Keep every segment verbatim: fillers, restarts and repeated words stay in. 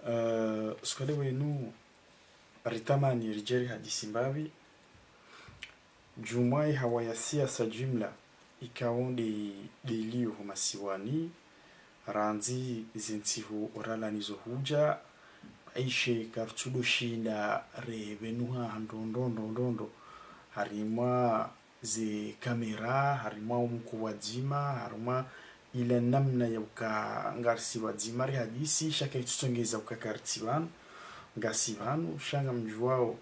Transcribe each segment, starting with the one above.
Eh, suku wa leo inu, ritamani ridje rihadisi mbapvi djumwa ye hawa ya siasa jimla ikao nde, nde iliyo ho masiwani, randzi ze ntsihu oralani zo hudja, ishe karitsudoshinda repvenuha ha ndrongoo, ndrongoo, ndrongoo, harimwa ze kamera, harimwa omkuu wadzima, harimwa ila namna ya uka ngarisi wadzima rihadisi, sha kaitsutsongeza uka karitsi pvanu, ngasi pvanu, sha ngamdjuwao,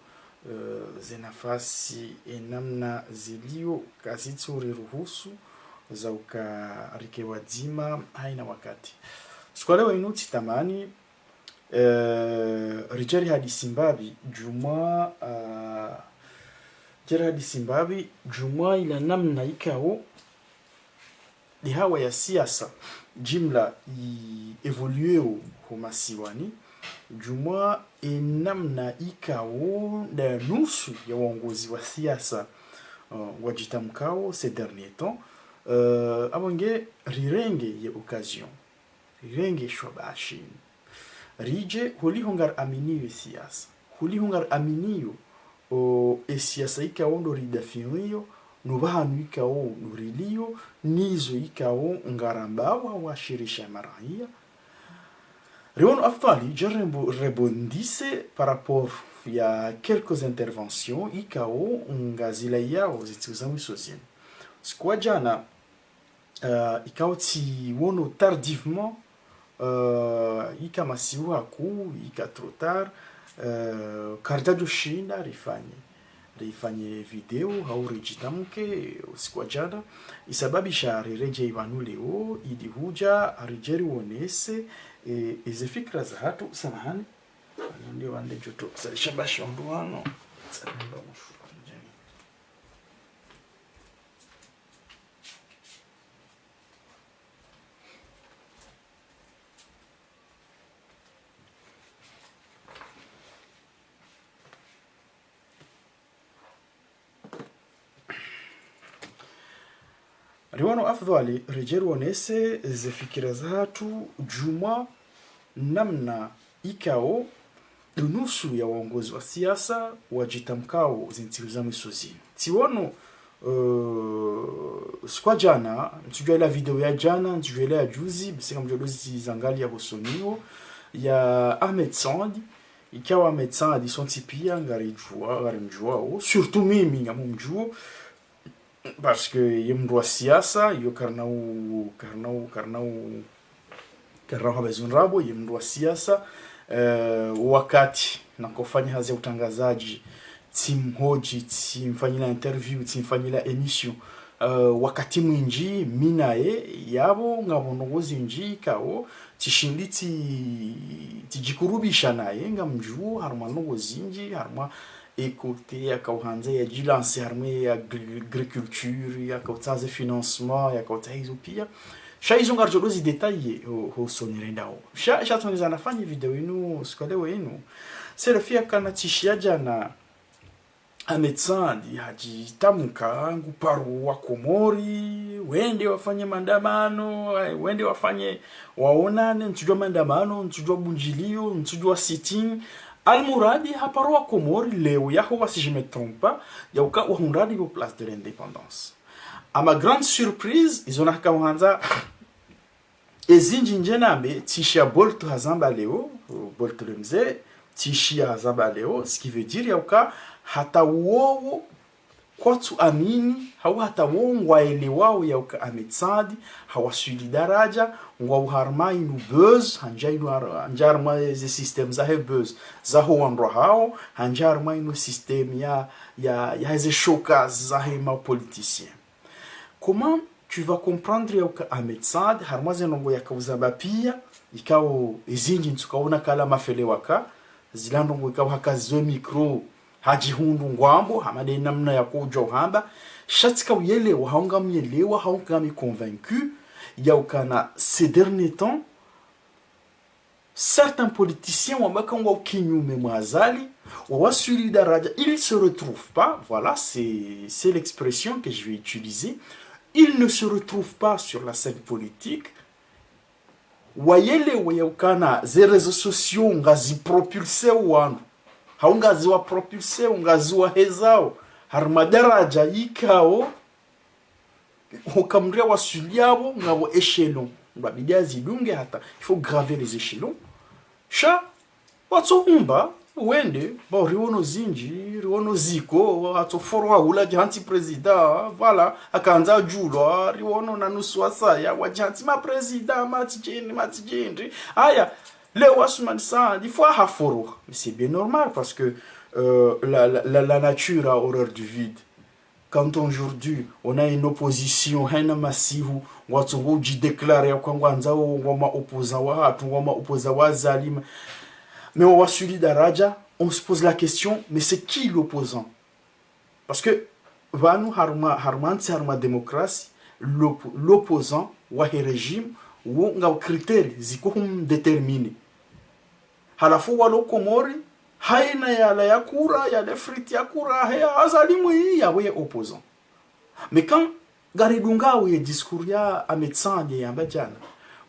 eh, ze nafasi, e namna ziliyo, kazitsuriruhusu za uka rike wadzima haina wakati. Suku wa leo inu tsitamani, eh, ridje rihadisi mbapvi djumwa, ah, ridje rihadisi mbapvi djumwa ila namna ikao nde hawa ya siasa jimla i évoluéo ho masiwani, djumwa e namna ikao nda nusu ya waongozi wa siasa, eh, wadjitamkao ces derniers temps, eh, apvo nge rirenge ye occasion, rirenge shwabaha shinu, ridje holiho ngariaminiyo e siasa, holiho ngariaminiyo o, e siasa ikao ndo ridafiyo, no pvahanu ikao ndo riliyo, nizo ikao ngarambao washirisha maraya. Riwono afadhwali, dje rembo-, rebondisse par rapport ya quelques interventions ikao ngazilayao ze ntsihu za mwiso zinu. Suku wa djana, eh, ikao tsiwono tardivement, eh, ika masihu hakuu, ika trop tard, eh, karidjadjoshinda rifanye, rifanye video hau ridjitamke usiku wa djana, isababisha riredjeyi pvanu leo, ili hudja ridje riwonese, eh, eze fikira zahatru, samahani. Pvanu nde wande joto, salisha bashi wandru wanu. Salisha bashi wandru wanu. Riwono afadhwali ridje riwonese ze fikira zahatru djumwa namna ikao ndo nusu ya waongozi wa siasa wadjitamkao ze ntsihu za mwiso zinu. Tsiwono, eh, usiku wa djana, ntsudjuwa ila video ya djana, ntsudjuwa ila ya juzi, basi ngamdjo dozizangaliya hosoni wo, ya Ahmed Saadi, ikao Ahmed Saadi sontsi pia ngaridjuwa, ngarimdjuwao, surtout mimi ngamumdjuwo, parce que ye mndru wa siasa, iyo karina u, karina u, karina u, karina u habari zundrabo, ye mndru wa siasa, eh, wakati nakofanya hazi ya utrangazadji, tsimhodji, tsimfanyila interview, tsimfanyila émission, eh, wakati mwindji, mi naye, yapvo ngapvo ndrongoo zindji ikao, tsishindi tsi, tsidjikurubisha naye, ngamdjuwo, harumwa ndrongoo zindji, harumwa e côté yakauhandza yadjilancer harumwa ye agri-, agriculture, yakautsaha ze financement, yakautsaha izo pia. Sha izo ngaridjo dozidétailler ho, hosoni rendao. Sha, sha tsongeza nafanye video inu, usiku wa leo inu. C'est le fait kana tsishiya djana, Ahmed Saadi hadjitamka nguparo wa Komori wende wafanye maandamano, eh, wende wafanye, waonane, ntsudjuwa maandamano, ntsudjuwa bundjiliyo, ntsudjuwa sitting. Almuradi haparo wa Komori leo yaho wa, si je me trompe pas, yauka wahundradi pvo Place de l'Indépendance. À ma grande surprise, izo nahakauhandza ezindji ndje nambe, tsishiya Bolto hazamba leo, Bolto le mze, tsishiya hazamba leo, ce qui veut dire yauka hata wowo kwatsu amini, hau hata wowo ngwaelewao yauka Ahmed Saadi hawaswili daradja, ngwao harumwa inu buzz, handja inu har-, handja harumwa ze système zahe buzz, zaho wandru hao, handja harumwa inu système ya, ya, ya ze showcase zahe ma politiciens. Comment tu vas comprendre yauka Ahmed Saadi, harumwa ze ndrongoo yakauzamba pia, ikao ezindji ntsukaona kala mafele waka, zila ndrongoo ikao hakazizo micro, hadjihundru ngwambo, hama nde namna yakodjo uhamba, sha tsikauyelewa, hau ngamuyelewa, hau ngami convaincu, yaukana ces derniers temps, certains politiciens wambao ngwao kinyume mwa Azali, wawaswili daradja, ils se retrouvent pas, voilà, c'est, c'est l'expression que je vais utiliser, ils ne se retrouvent pas sur la scène politique, wayelewe yaukana ze réseaux sociaux ngazi propulsé wandru. Hau ngazi wa propulsé, ngazi wahezao. Harimwa daraja ikao, hukamria wasuli yapvo ngapvo échelon. Ngwabidi yazidunge hata. Il faut graver les échelons. Sha, watsohumba, wende, bon, riwono zindji, riwono ziko, watsoforwa hula djihantsi président, voilà, akandza djulwa, riwono na nusu wasaya, wadjihantsi ma président, matsidjeni, matsidjeni. Aya, leo Assoumani Said, il faut haforwa. Mais c'est bien normal parce que, euh, la, la, la, la nature a horreur du vide. Quand aujourd'hui, on a une opposition, haina masihu, ngwatsongo udjidéclarer ya kwa ngwandzao, ngwao ma opposants wahatru, ngwao ma opposants wa Azali. Mais wa wasuli daraja, on se pose la question, mais c'est qui l'opposant ? Parce que, pvanu harumwa, harumwa ntsi, harumwa démocratie, l'op-, l'opposant, wahe régime, wo ngwao critères, ziko hum déterminer. Halafu walo Komori, haina yala ya kura, yale friti ya kura, he Azali mwi, yapvo ye opposant. Mais quand ngaridungao ye discours ya Ahmed Said yamba djana,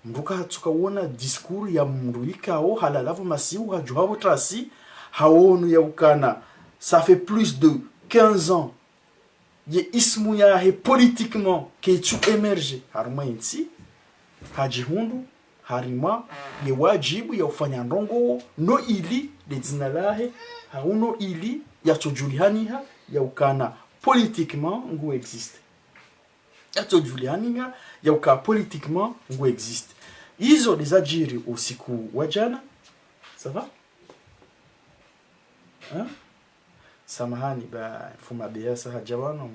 mndru kahatsuka wona discours ya mndru ikao halala pvo masihu hadjuha pvo trasi, hawono yaukana, ça fait plus de quinze ans, ye ismu yahe politiquement ketsu émerger harumwa entsi, hadjihundru harimwa ye wadjibu ya ufanya ndrongoo, no ili le dzina lahe, hau no ili yatsodjulihaniha yaukana politiquement ngu existe. Yatsodjulihaniha yauka politiquement ngu existe. Izo ndeza djiri usiku wa djana. Ça va ? Hein ? Samahani, ba, mfumu Abeyasa hadja wanu.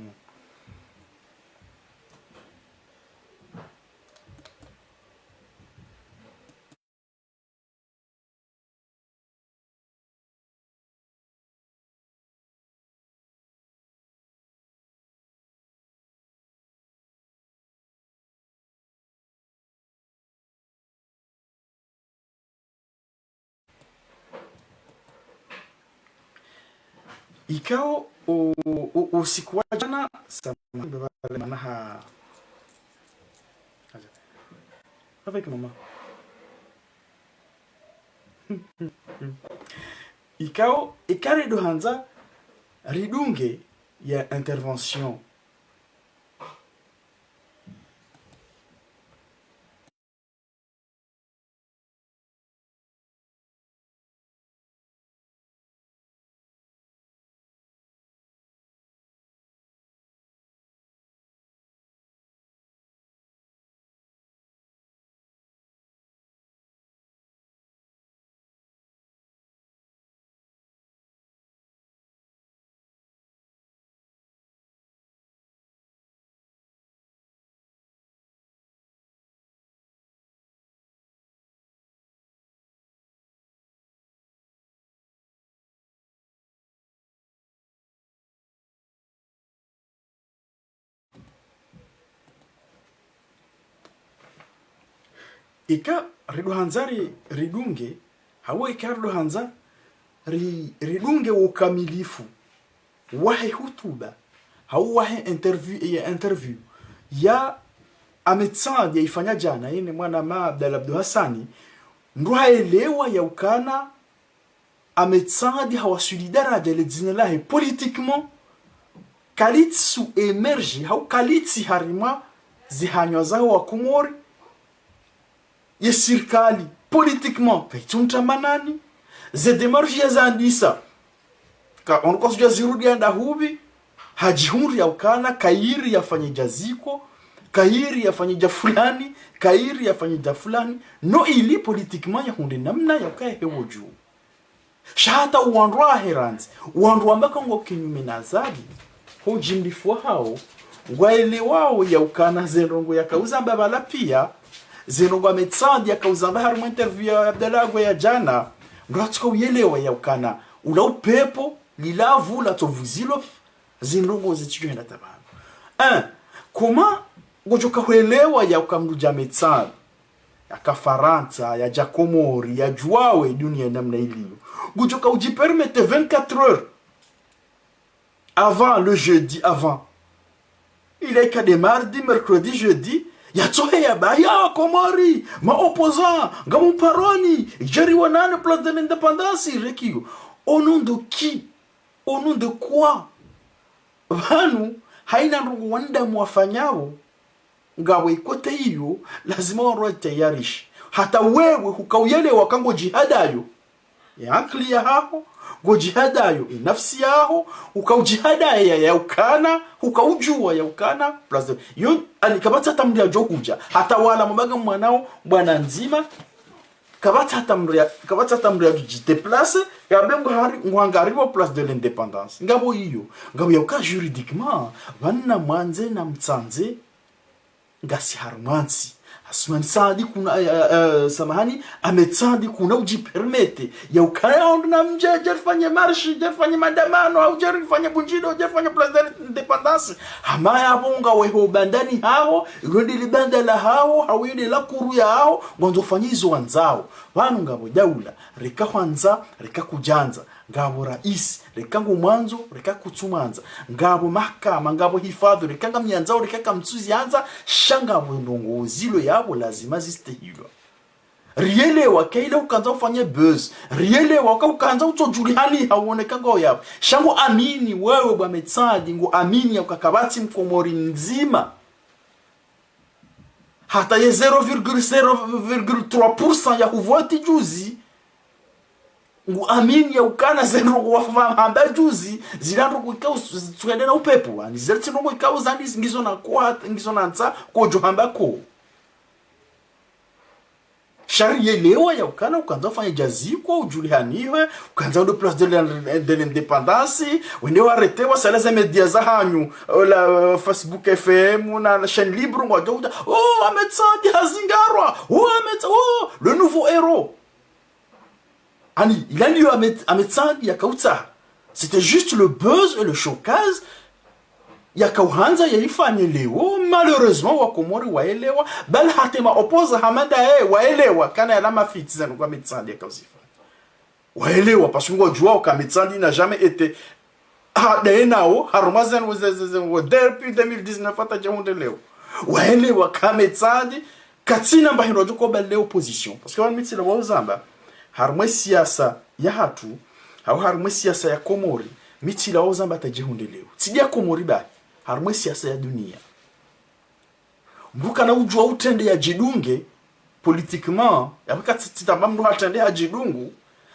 Ikao o, o, o usiku wa djana, samahani, baba, mana ha. Avec maman. Ikao, ikao ridjo handza ridunge ye intervention. Ika ridjo handza ri, ridunge, hau ika ridjo handza ri, ridunge wo ukamilifu wahe hutuba, hau wahe interview, ye interview ya Ahmed Said yaifanya djana, yene mwanama Abdallah Abdou Hassani, ndo haelewa yaukana Ahmed Said hawaswili daraja le dzina lahe politiquement, kalitsu émerger, hau kalitsi harimwa zihanywa zaho wa Komori, ye sirikali, politiquement, kaitsu mtamani, ze démarches yazandisa, ka, on, kwasudja zirudi yanda hupvi, hadjihundru yaukana, kayiri yafanye dja ziko, kayiri yafanye dja fulani, kayiri yafanye dja fulani, no ili politiquement yahundre namna yaukaye hewo dju. Sha hata owandru wahe randzi, owandru wamba ka ngwao kinyume na Azali, ho udjimlifu wahawo, ngwaelewao yaukana ze ndrongoo yakauzamba pvala pia, ze ndrongoo Ahmed Said yakauzamba harimwa interview ya Abdallah Agwe ya djana, ngwatsuka uyelewa yaukana, ula upepvo, lilavu, latsovu zilo, ze ndrongoo zitsudjo henda tabanu. Hein, comment ngodjoka hwelewa yauka mndru dja Ahmed Said, yaka Farantsa, yadja Komori, yadjuwawe dunia namna iliyo, ngudjoka udjipermettre vingt-quatre heures avant le jeudi, avant. Il est qu'à des mardi, mercredi, jeudi, Yatsohe ya bahi ya Komori, ma opposants, ngamparoni, djeri wanane place de l'indépendance, rekiyo. Au nom de qui? Au nom de quoi? Pvanu, haina ndrongo wanadamu wafanyao, ngapvo ikote iyo, lazima wandru watayarishe. Hata wewe, hukauyelewa ka ngodjihadayo ye ankili yahaho, ngodjihadayo ye nafsi yaho, hukaudjihadaya ya, ya ukana, hukaudjua ya ukana, place de, yo, ani kapvatsi hata mndru yadjo hudja, hata wala mbaga mwanao, bwana ndzima, kapvatsi hata mndru ya, kapvatsi hata mndru yadjo djidéplacer, yambe ngwahari, ngwangaripvo place de l'indépendance. Ngapvo iyo, ngapvo ya uka juridiquement, pvanu namwandze namtsandze, ngasi harumwa ntsi. Asumani Saadi kuna, eh, eh, eh, samahani, Ahmed Saadi kuna udjipermettre ya ukaya ondru na mdje, djerifanye marche, djerifanye maandamano, au djerifanye bundjilo, djerifanye place de l'indépendance. Hama yapvo ngawe ho bandani haho, ilondele banda lahaho, hau yende la kuru yahaho, ngwandzo fanye izo wandzao. Pvanu ngapvo daula, reka hwandza, reka kudjandza. Ngapvo raisi, reka ngumwandzo, reka kutsumwandza. Ngapvo mahakama, ngapvo hifadhu, reka ngamyandzao, reka kamtsuziandza, sha ngapvo ndrongo zilo yapvo lazima zistehilwa. Riyelewa ka ile ukandza ufanye buzz. Riyelewa ka ukandza utsodjulihaniha uoneka ngao yapvo. Sha ngo amini wewe bwa Ahmed Saadi, ngo amini ya uka kapvatsi mkomori mdzima. Hata ye zéro virgule zéro virgule trois pour cent ya huvoti juzi, ngu amini ya ukana ze ndrongo wafanya hamba juzi, zila ndrongo ikao z-, z-, tswende na upepvo, ani zila tsi ndrongo ikao zani ngizo na ko hat-, ngizo na ntsa, kodjo hamba ko. Sha riyelewa ya ukana ukandza ufanye djaziko, udjulihanihe, ukandza wende place de l'in-, de l'indépendance, wende wa arrêter, wa sala ze média zahanyu, euh, la, euh, Facebook F M, na, na chaîne libre, ngwadjo udja, oh, Ahmed Saadi hazingarwa, oh, Ahmed Sa-, oh, le nouveau héros. Ani, ila ndiyo Ahmed, Ahmed Saadi yakautsaha. C'était juste le buzz et le showcase. Yakauhandza yaifanye leo, malheureusement, Wakomori waelewa, bali hata ma opposants hama ndaye waelewa, kana yala mafitsi zanu kwa Ahmed Saadi yakauzifanya. Waelewa, parce que ngwadjuao ka Ahmed Saadi n'a jamais été, ha, ndaye nao, harumwa zanu, ze, ze, ze, depuis deux mille dix-neuf hata djahundre leo. Waelewa ka Ahmed Saadi, katsina mba hindru yadjo kubali le opposition. Parce que wanu mi tsilawa uzamba, harumwa siasa yahatru, hau harumwa siasa ya Komori, mi tsilawa uzamba hata djahundre leo. Tsi ya Komori bahi, harumwa siasa ya dunia. Mndru kana udjua utrende yadjidunge, politiquement, yapvo ka tsi, tsi tamba mndru hatrende hadjidungu,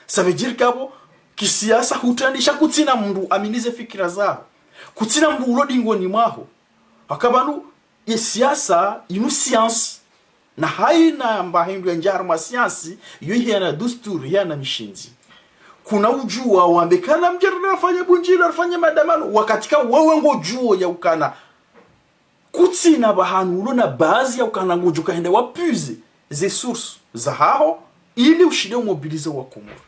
ça veut dire kapvo, kisiasa hutrende sha kutsina mndru aminize fikira zaho. Kutsina mndru ulo dingoni mwaho. Haka pvanu, ye siasa inu science. Na haina mba hindru yandjia harumwa science, yo hiyana dusturi, hiyana mishindzi. Kuna udjua wambe kana mdje rafanye bundjilo, rafanye maandamano, wakati ka wewe ngodjuo ya ukana. Kutsina pvahanu ulo na base ya ukana ngodjo kahenda wa puiser ze sources zahaho, ili ushinde umobiliser Wakomori.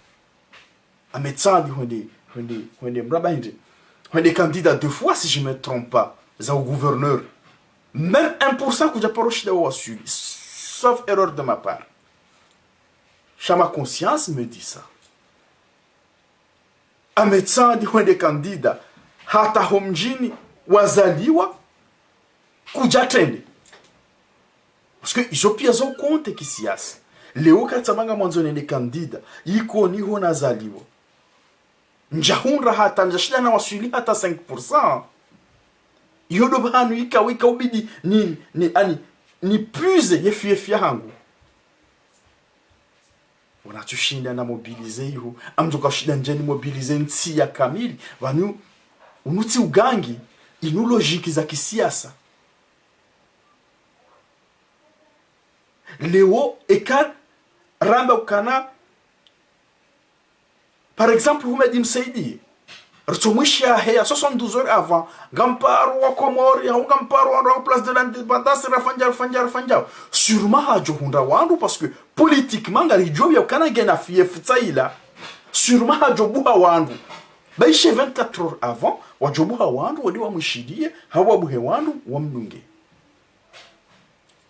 Ahmed Saadi hwende, hwende, hwende mraba hindri. Hwende candidat deux fois, si je me trompe pas, za ugouverneur. Même un pour cent kudja paro shinda waswili. Sauf erreur de ma part. Sha ma conscience me dit ça. Ahmed Saadi hwende candidat. Hata ho mdjini wazaliwa kudjatrende. Parce que izo pia zo compter kisiasa. Leo katsamba ngamwandzo nende candidat, iko niho nazaliwa. Ndjahundra hata, ndjashinda nawaswili hata cinq pour cent. Iyo ndo pvahanu ika, ika ubidi ni, ni, ani, ni puiser ye fief yahangu. Unatsushinda na mobiliser iho, amdjoka ushinda ndje ni mobiliser ntsi ya kamili. Pvanu, unu tsi ugangi, inu logique za kisiasa. Leo, eka ramba ukana, par exemple, Houmed Msaidie, ritsomwisha heya soixante-douze heures avant, ngamparo Wakomori, hau ngamparo wandru wa Place de l'Indépendance, rafanya, rafanya, rafanya. Sûrement hadjo hundra wandru, parce que politiquement, ngaridjo ya ukana ngena fief tsaila. Sûrement hadjo buha wandru. Baishe vingt-quatre heures avant, wadjo buha wandru, wende wamwishiliye, hau wabuhe wandru, wamdunge.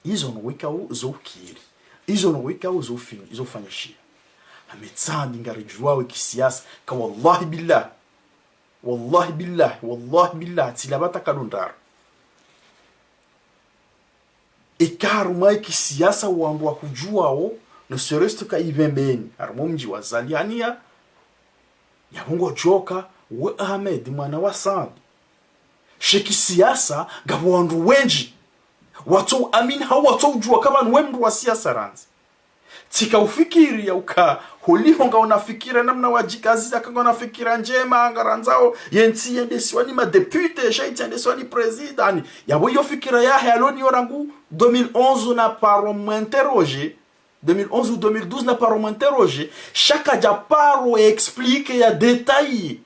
Izo no wekao zo ukiri. Izo no wekao zo fi-, zo fanyishiha. Ahmed Saadi ngaridjuwao kisiasa, ka wallahi billah. Wallahi billah, wallahi billah, tsi la bata kado ndraru. Eka harumwa ye kisiasa wandru wahudjuwao, ne serait-ce que ka Ipvembeni, harumwa omdji wa Zaliania, yapvo ngodjoka, we Ahmed, mwana wa Saadi. She kisiasa, ngapvo wandru wendji. Watso amini hau watso udjuwa ka pvanu we mndru wa siasa randzi. Tsika ufikiri ya uka, holiho ngauna fikira namna wadjikaziza ka ngauna fikira ndjema, ngarandzao, yentsi yendesiwa ni madéputé, sha itsi yendesiwa ni président. Yapvo iyo fikira yahe, aloniyo rangu deux mille onze na paro m'interroger. Deux mille onze ou deux mille douze na paro m'interroger. Sha kadja paro expliquer ya détail.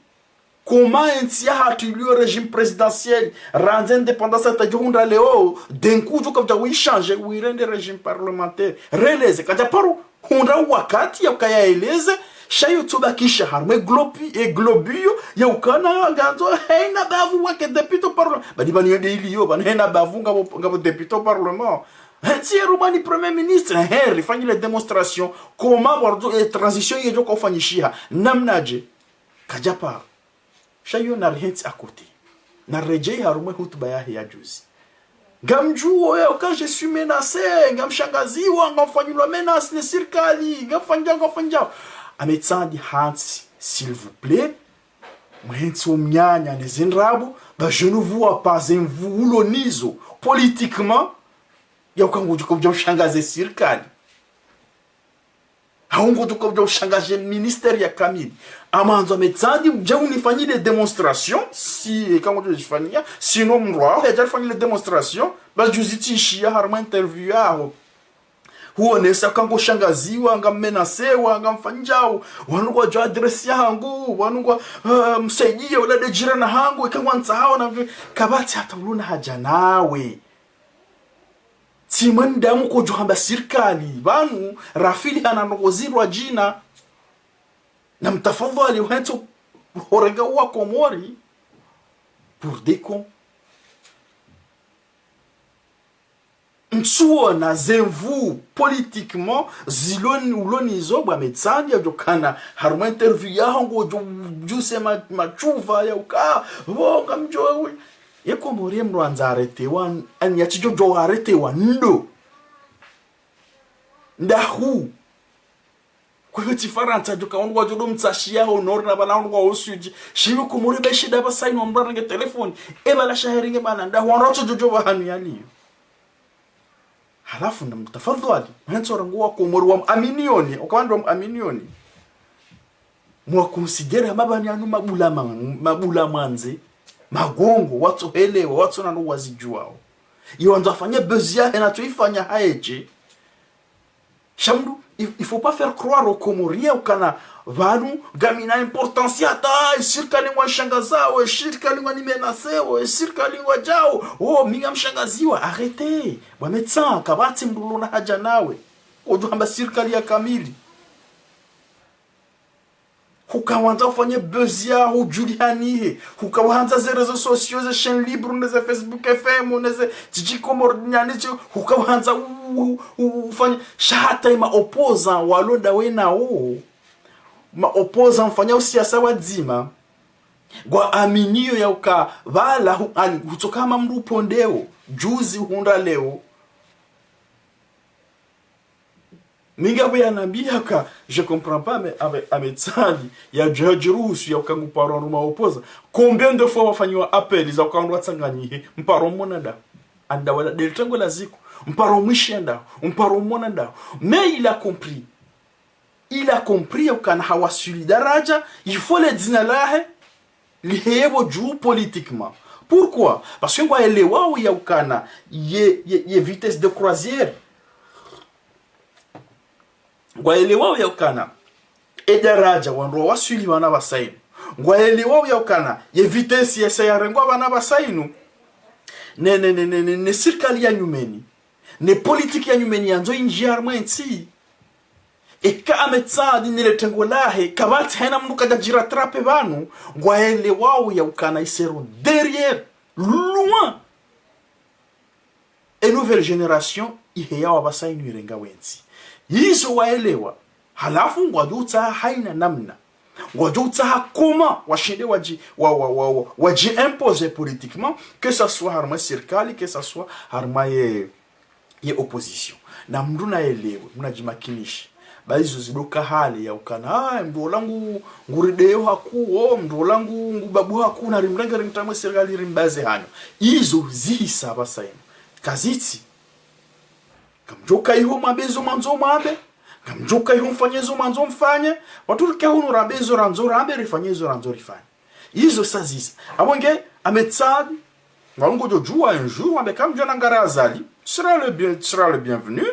Comment entsi yahatru iliyo régime présidentiel, randzi indépendance hata djo hundra leo, d'un coup djo kavdja wi changer, wirende régime parlementaire. Releze, kadja paro hundra wakati ya ukaya eleze, sha iyo tsobakisha harumwa e globe, e globe iyo, ya ukana ngandzo, hena bavu wake député au parlement. Badi pvanu iyo nde iliyo, pvanu hena bavu ngapvo, ngapvo député au parlement. Hentsi ye rumani premier ministre, he, rifanyile démonstration, comment, pardon, e transition iyo djo kaufanyishiha, namnadje, kadja paro. Sha iyo narihentsi à côté. Naredjei harumwa e hutuba yahe ya juzi. Ngamdjuwo ya uka je suis menacé, ngamshangaziwa, ngamfanyilwa menace ne sirikali, ngamfanyao, ngamfanyao. Ahmed Saadi hantsi, s'il vous plaît, mhentsi wo mnyanya ne zindrabo, ba je ne vois pas zenvu ulo nizo, politiquement, ya uka ngodjo kaudja ushangaze sirikali. Hau ngodjo kaudja ushangaze ministère ya kamili. Amandzo Ahmed Saadi udje unifanyile démonstration, si, eka ngodjo djifanyia, sinon mndru waho yadja rifanyile démonstration, ba juzi tsishiya harumwa interview yaho. Huonesa ka ngoshangaziwa, ngammenacewa, ngamfanyao, wanu ngwadjo adresse yahangu, wanu ngwa, eh, msaidiye, wala nde jirani hangu, eka ngwantsahao na mve, kapvatsi hata ulona haja nawe. Tsi mwanadamu kodjo hamba sirikali, pvanu, rafili hana ndrongoo zindrwadjina. Na mtafadhwali uhentsi horenga wa Komori, pour des cons. Ntsuona zenvu politiquement zilo ni, ulo nizo bwa Ahmed Saadi yadjo kana harumwa interview yaho ngodjo djuse ma, matshuva ya uka, pvo ngamdjo, ye Komori mndru andza arrêter wa, ani yatsidjo djo arrêter wa ndo. Ndahu. Kwa hiyo tsi Farantsa djo ka wandru wadjo do mtsashiya ho Nord na pvanu wandru wa ho Sud. Shivi Komori be shida pvasa inu wa mndru arenge telefoni. E pvala shahe ringe mana ndahu wandru watso djo djo pvahanu yaliyo. Halafu na mtafadhwali, mhentsi orenga wa Komori wa mwaminioni, uka wandru wa mwaminioni. Mwa considérer hama pvanu yanu mabula ma, mabula mwandze, magongo, watso helewa, watso nano wazidjuwao. Iyo wandzo afanye buzz yahe natso ifanya haedje. Sha mndru, il, il faut pas faire croire aux Comoriens ukana pvanu ngamina importance hata, e sirikali ngwanishangazao, e sirikali ngwanimenaceo, e sirikali ngwadjao, oh, mi ngamshangaziwa, arrêtez. Bwa Ahmed Saadi, kapvatsi mndru ulona haja nawe. Kodjo hamba sirikali ya kamili. Hukawandza ufanye buzz yaho udjulihanihe. Hukawandza ze réseaux sociaux, ze chaînes libres, ne ze Facebook F M, ne ze Titi Comores Duniani, tsi, hukawandza u, u, u, ufanye. Sha hata ye ma opposants walo ndawe nawo. Ma opposants mfanyao siasa wadzima. Ngwaaminio ya uka pvala hu, ani, hutsoka hama mndru upvondeo. Juzi uhundra leo. Mi ngapvo yanambiya ka, je comprends pas, mais Ahmed, Ahmed Saadi, yadjo, yadjiruhusu ya uka ngu paro wandru ma opposants. Combien de fois wafanyiwa appel za uka wandru watsanganyihe, mparo mwona ndahu. Anda wala nde le tengwe la ziko, mparo mwishiya ndahu, mparo mwona ndahu. Mais il a compris. Il a compris ya ukana hawaswili daradja, il faut le dzina lahe, liheyepvo dju politiquement. Pourquoi ? Parce que ngwaelewao ya ukana ye, ye, ye vitesse de croisière. Ngwaelewao ya ukana e daradja wandru wawaswili pvanu pvasa inu. Ngwaelewao ya ukana ye vitesse yesa yarengwa pvanu pvasa inu. Ne, ne, ne, ne, ne, ne sirikali ya nyumeni. Ne politique ya nyumeni yandzo indjiya harumwa entsi. Eka Ahmed Saadi ne le tengwe lahe, kapvatsi hayina mndru kadja djirattraper pvanu, ngwaelewao ya ukana ils seront derrière, loin. E nouvelle génération, iheyao pvasa inu irenga wentsi. Izo waelewa, halafu ngwadjo utsaha hayina namna. Ngwadjo utsaha comment washinde wadji, wa, wa, wa, wa, wadji imposer politiquement, que ça soit harumwa sirikali, que ça soit harumwa ye, ye opposition. Na mndru naelewe, mndru nadjimakinishe. Ba izo zidoka hale ya ukana, ah, mndru ola ngu, ngu rideyo hakuu, oh, mndru ola ngu, ngu babu hakuu, na rimrenge rimtramwe serikali rimbaze hanyo. Izo zihisa pvasa inu. Kazitsi. Ngamdjoka iho mwambe zo mwandzo mwambe. Ngamdjoka iho mfanye zo mwandzo mfanye. Watru rike hunu rambe zo randzo rambe, rifanye zo randzo rifanye. Izo sazisa. Apvo nge, Ahmed Saadi, ngwangodjo djuwa un jour, wambe kamdjo na ngari Azali. Sera le bien, sera le bienvenu.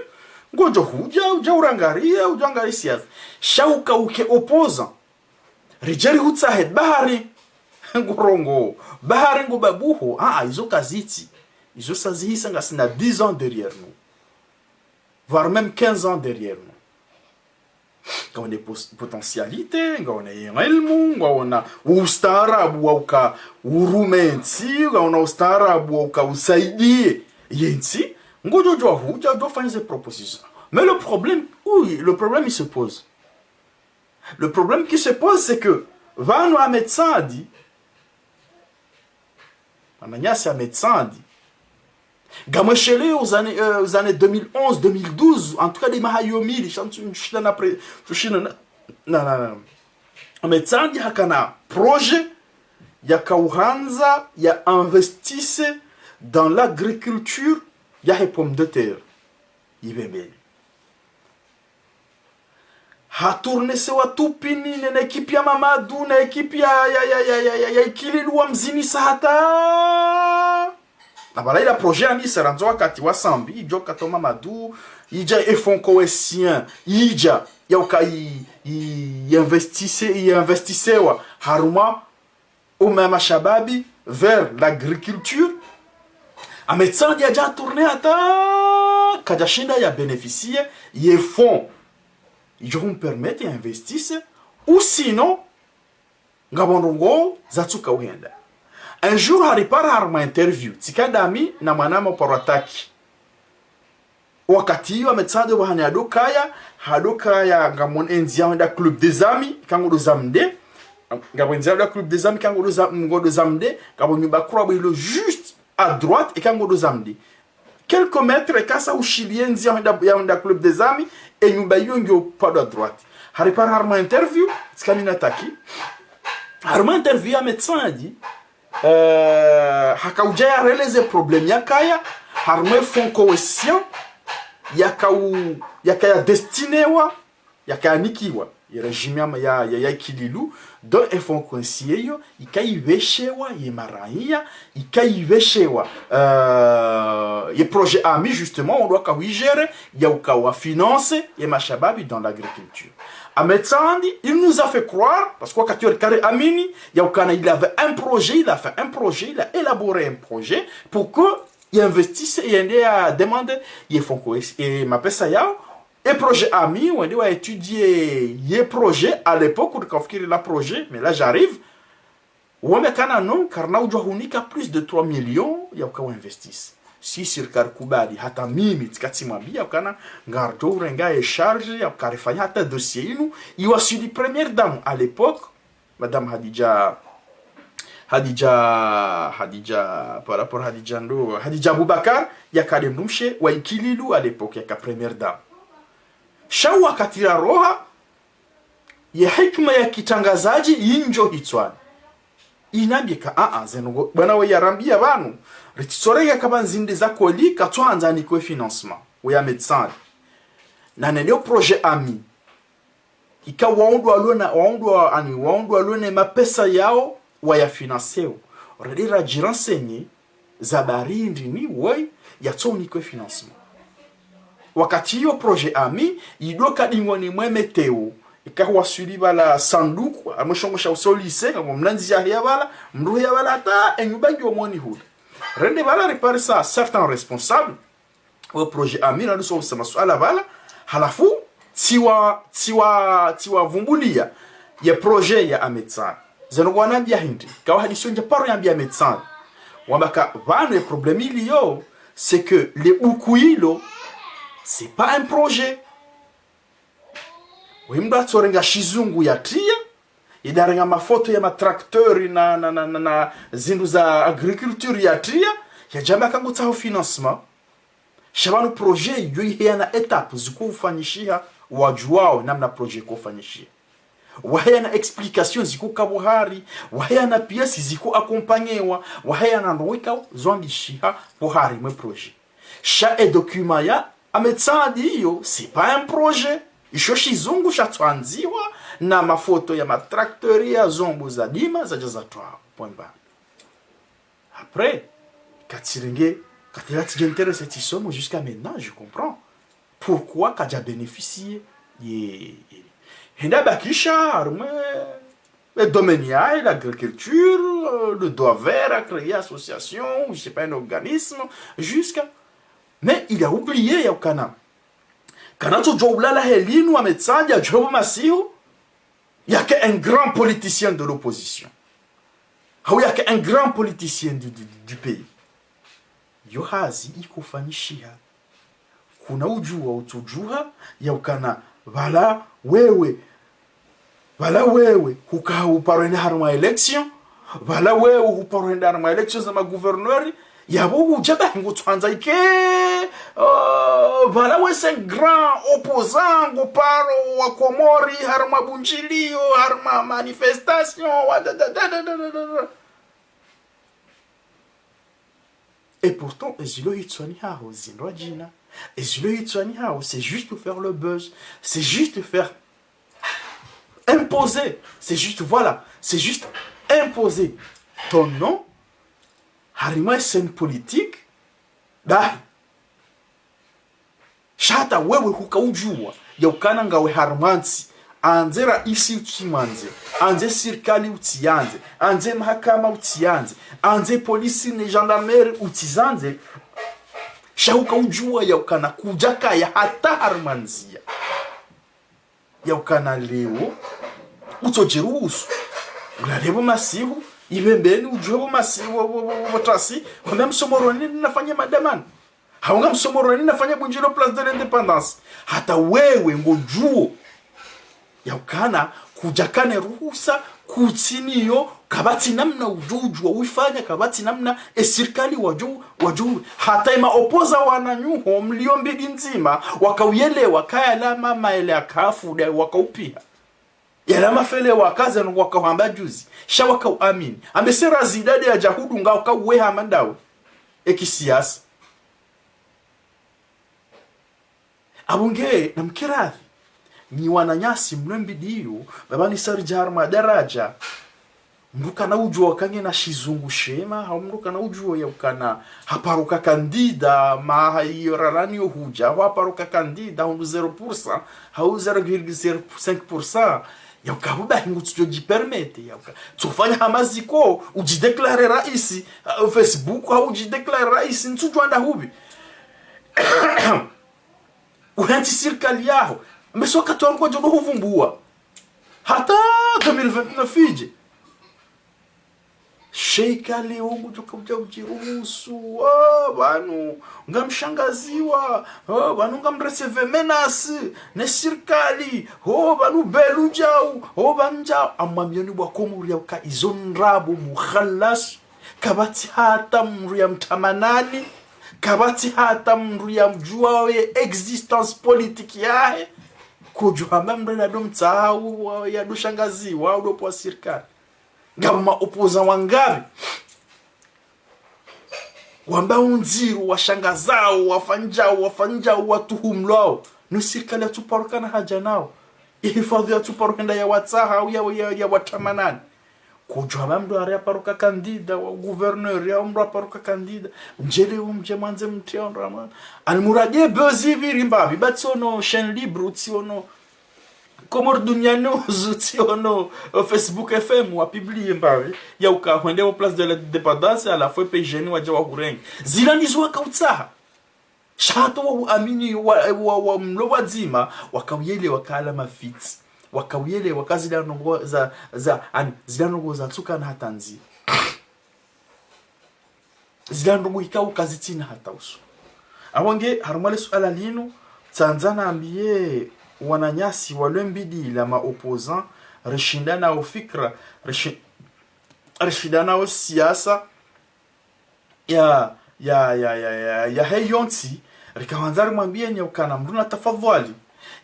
Ngodjo hudja, udja urangariye, udja ngari siasa. Sha uka uke opposant. Ridjeri hutsahe bahari. Ngurongo. Bahari ngu babuho. Ah, ah, izo kazitsi. Izo sazihisa ngasina dix ans derrière nous. Voire même quinze ans derrière nous. Ngawona pos-, potentialité, ngawona ye ilmu, ngawona ustaarabu wa uka urume ntsi, ngawona ustaarabu wa uka usaidie ye ntsi, ngodjo djuwa hudja, djo fanya ze proposition. Mais le problème, oui, le problème, il se pose. Le problème qui se pose, c'est que, pvanu Ahmed Saadi, mwananyasi Ahmed Saadi. Ngamwesheleyo aux années, euh, aux années deux mille onze, deux mille douze, en tout cas, de maha yo mili, sha ntsu-, ntsushinda na pre-, ntsushinda na, na, na, na. Ahmed Saadi hakana projet ya kauhandza ya investisse dans l'agriculture ya he pomme de terre. Ibebeni. Hatournesewa tupini, ne, na ekipi ya Mamadou, na ekipi ya, ya, ya Ikililu wamzinisa hata. Na pvala ila projet yandisa randzi wakati wa Sambi, idjo kato Mamadou, idja e fonds cohésien, idja, ya uka i, i, i investise, i investisewa, harumwa uma ya mashababi vers l'agriculture. Ahmed Saadi yadja tourner hata, kadjashinda ya bénéficier ye fonds idjo humpermettre ya investisse, ou sinon, ngapvo ndrongoo zatsuka uhenda. Un jour, haripara harumwa interview, tsika dami na mwanama uparwa Taki. Wakati iyo Ahmed Saadi pvahanu hadokaya, hadokaya ngamwona endzia hwenda Club des Amis, ika ngodo zamde. Ngapvo endzia hwenda Club des Amis, ika ngodo za-, ngodo zamde. Ngapvo nyumba kuu pvo ilo juste à droite, ika ngodo zamde. Quelques mètres, eka sa ushiliye ndzia ya hwenda, ya hwenda Club des Amis, e nyumba iyo ngiyo pvwadu à droite. Haripara harumwa interview, tsika mi na Taki. Harumwa interview ya Ahmed Saadi, euh, hakaudja ya réaliser problème yakaya, harumwa e fonds cohésien, yakau-, yakaya destinewa, yakaya nikiwa ye régime ya, ya, ya, ya Ikililu, donc e fonds cohésien iyo, ika iveshewa ye maraya, ika iveshewa, euh, ye projet Ami, justement, wandru waka wi gérer, ya uka wa financer ye mashababi dans l'agriculture. Ahmed Saadi, il nous a fait croire, parce que wakati iyo rika ri amini, ya ukana il avait un projet, il a fait un projet, il a élaboré un projet pour que i investisse, yende ya demander ye fonds cohés-, ye mapesa yao, e projet Ami, wende wa étudier ye projet, à l'époque, ukafikiri la projet, mais là j'arrive. Wambe kana non, karina udjwa hunika plus de trois millions ya uka wa investisse. Si sirikali kubali, hata mimi, tsika tsimwambia ukana, ngardjo urenga ye charge ya uka rifanya hata dossier inu, iwaswili première dame à l'époque, Madame Hadidja, Hadidja, Hadidja, par rapport Hadidja ndo, Hadidja Aboubacar, yaka nde mdrumshe wa Ikililu à l'époque, yaka première dame. Sha wakati raroha, ye hikima ya kitrangazadji yindjo hitswani. Inambie ka, ah, ah, zeno ngo, bwana we yarambia pvanu, ritsitsorenge kaba ndzindri za koli, katsuhandza nikwe financement, we ya Ahmed Saadi. Na nende o projet Ami. Ika wandru walona, wandru wa-, ani, wandru walona mapesa yao, waya financeo. Rende radjirenseigner, za barindi ni woyi, yatsonikwe financement. Wakati iyo projet Ami, idoka dingoni mwe météo, ika waswili pvala sanduku, amwe shongo sha usolise, ngamwa mlandzi ya hiya pvala, mdru hiya pvala hata, e nyumba ngiyo moni hula. Rende pvala riparisa certains responsables, we projet Ami, na nuso usa masuala pvala, halafu, tsiwa, tsiwa, tsiwavumbulia, ye projet ya Ahmed Saadi. Zeno ngwanambia hindri, kawa hadisi ondja paro yambia Ahmed Saadi. Wamba ka, pvanu ye problème iliyo, c'est que le buku ilo, c'est pas un projet. Oyi mdru atsorenga shizungu yatria, yende yarenga mafoto ya matracteur na, na, na, na, na zindru za agriculture yatria, yadje yambe ka ngutsaho financement. Sha pvanu projet iyo iheyana étapes ziko ufanyishiha, wadjuwao namna projet iko ufanyishiha. Waheyana explications ziko ka pvo hari, waheyana pièces ziko accompagnéwa, waheyana ndrongoo ikao zandishiha pvo hari mwe projet. Sha e document ya Ahmed Saadi iyo, c'est pas un projet. Isho shizungu shatwandziwa na mafoto ya matracteurs ya zombo za dima zadja zatwaha. Point barre. Après, katsirenge, katila tsidja intéressé tsisomo, jusqu'à maintenant, je comprends pourquoi kadja bénéficier. Ye, ye. Henda bakisha, harumwa, le domaine ya, l'agriculture, euh, le Doigt Vert a créé association, ou je sais pas, un organisme, jusqu'à, mais il a oublié, ya ukana. Kana tsodjo ulala helinu wa metsaja, djobo masihu, yake un grand politicien de l'opposition. Hau yake un grand politicien du, du, du pays. Yo hazi iko ufanyishiha. Kuna udjuwa utsudjuha, ya ukana pvala wewe. Pvala wewe, huka uparo enda harumwa élection. Pvala wewe, huparo enda harumwa élection za magouverneur. Yapvo udja bahi ngutsuhandza ike, euh, pvala we c'est un grand opposant, ngo paro wa Komori, harumwa bundjiliyo, harumwa manifestation, wa da, da, da. Et pourtant, ezilo hitswani haho, zindrwadjina. Ezilo hitswani haho, c'est juste faire le buzz. C'est juste faire imposer. C'est juste, voilà, c'est juste imposer ton nom. Harumwa scène politique. Bahi. Sha hata wewe huka udjuwa, ya ukana ngawe harumwa ntsi, andze raisi utsimwandze, andze sirikali utsiyandze, andze mahakama utsiyandze, andze polisi ne gendarmerie utsizandze, sha huka udjuwa ya ukana kudjakaya hata harumwa ndziya. Ya ukana leo, utsodjiruhusu. Ulalebo masihu, ibembeni, udjuwebo masihu, wo, wo, wo, wo, tasi, wambe msomoroni nafanya madamano. Haunga msomoroni nafanya bundjilo Place de l'Indépendance. Hata wewe ngodjuwo. Ya ukana, kudjakane ruhusa, kutsiniyo, kapvatsi namna udjo udjuwa uifanya, kapvatsi namna e sirikali wadjo, wadjo. Hata ema opposants wananyuho, mliyo mbili ndzima, wakauyelewa, kaya la mama ele akafu, de wakaupiha. Yala mafele wakaza nungu wakauhamba juzi, sha wakauamini. Ambe sera zidade ya djahudu nga wakauweha mandawe. Eki siasa. Apvo nge, namkiradhi. Nyi wananyasi mlwe mbidiyo, baba ni sari dja harumwa daraja. Mndru kana udjuwa kange na shizungu shema, hau mndru kana udjuwa ya ukana haparuka kandida, ma ha iyo rarani yo hudja, hau haparuka kandida, hau zéro pour cent, hau zéro virgule zéro cinq pour cent, ya uka huba hingu tsidjo djipermettre, ya uka. Tsofanya hama ziko, udjidéclarer raisi, uh, Facebook, hau udjidéclarer raisi, ntsudjuwa nda hubi. Uhentsi sirikali yaho. Mbe so wakati wangu wadjo huvumbuwa. Hata deux mille vingt-neuf idje. Sheikh Ali wangu djoka udja udjiruhusu. Oh, pvanu ngamshangaziwa. Oh, pvanu ngamrecevoir menace. Ne sirikali. Oh, pvanu belu djau. Oh, pvanu djau. Amwambioni bwa Komori ya uka izo ndrabo mukhalas. Kapvatsi hata mndru ya mtamanani, kapvatsi hata mndru ya mdjuwa ye existence politique yahe. Kudjuhamba mndru ena do mtsaha u, wa, ya do shangaziwa, u do pvwa sirikali. Ngapvo ma opposants wangapvi. Wamba undziru, washangazao, wafanyao, wafanyao, watuhumlwao. No sirikali yatsuparukana hadja nao. Ihifadhwi yatsuparuka enda ya watsaha, au ya, ya, ya watamanani. Kudjuwa mndru hari haparuka kandida wa gouverneur, ya mndru haparuka kandida. Ndjele umdje mwandze mtria ondra mwana. Almuradi e buzz ipviri mbapvi, ba tsiono chaîne libre, tsiono Comores Dunia News, tsiono, eh, Facebook F M, wa publie mbapvi. Ya uka hwende wa Place de l'Indépendance, halafu e pejeni wadja wahurenge. Zila ndizo wakautsaha. Sha hata wa uamini wa, wa, wa mlo wadzima, wakauyelewa kala mafitsi. Wakauyelewa ka zila ndrongoo za, za, ani, zila ndrongoo zatsukana hata ndziya. Zila ndrongoo ikao kazitsina hata uso. Apvo nge, harumwa le suala linu, tsandza nambiye wananyasi walwe mbidi la ma opposants, rishinda nao fikra, rishi-, rishinda nao siasa, ya, ya, ya, ya, ya, ya heyo ntsi, Rikawandza rimwambiyeni yaukana mndru na tafadhwali,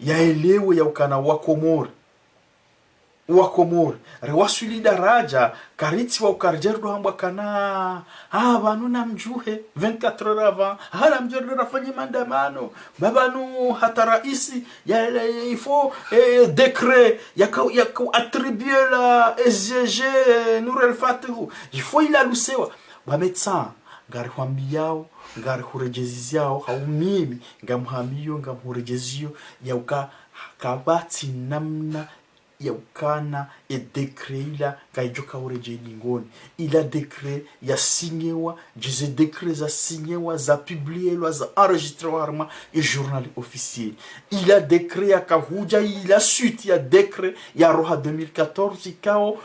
yaelewe yaukana Wakomori. Wakomori. Riwaswili daraja, karitsi wa ukaridjeri ndo hambwa kana, ah, pvanu namdjuhe, vingt-quatre heures avant, ah, namdjeri ndo rafanye maandamano, ba pvanu hata raisi, ya, ya, ya, il faut, eh, décret, yaka, yaka attribuer la S G G, Nour El Fath, il faut ilalusewa. Ba médecin, ngarihwambiyao, ngarihuredjeziziao, hau mimi, ngamhambiyo, ngamhuredjeziyo, yauka kapvatsi namna yaukana e décret ila ngayidjo kauredjei dingoni. Ila décret yasinyewa, djeze décret zasinyewa, zapublielwa, zaenregistrewa harumwa e journal officiel. Ila décret yakahudja, ila suite ya décret yaroha deux mille quatorze, ikao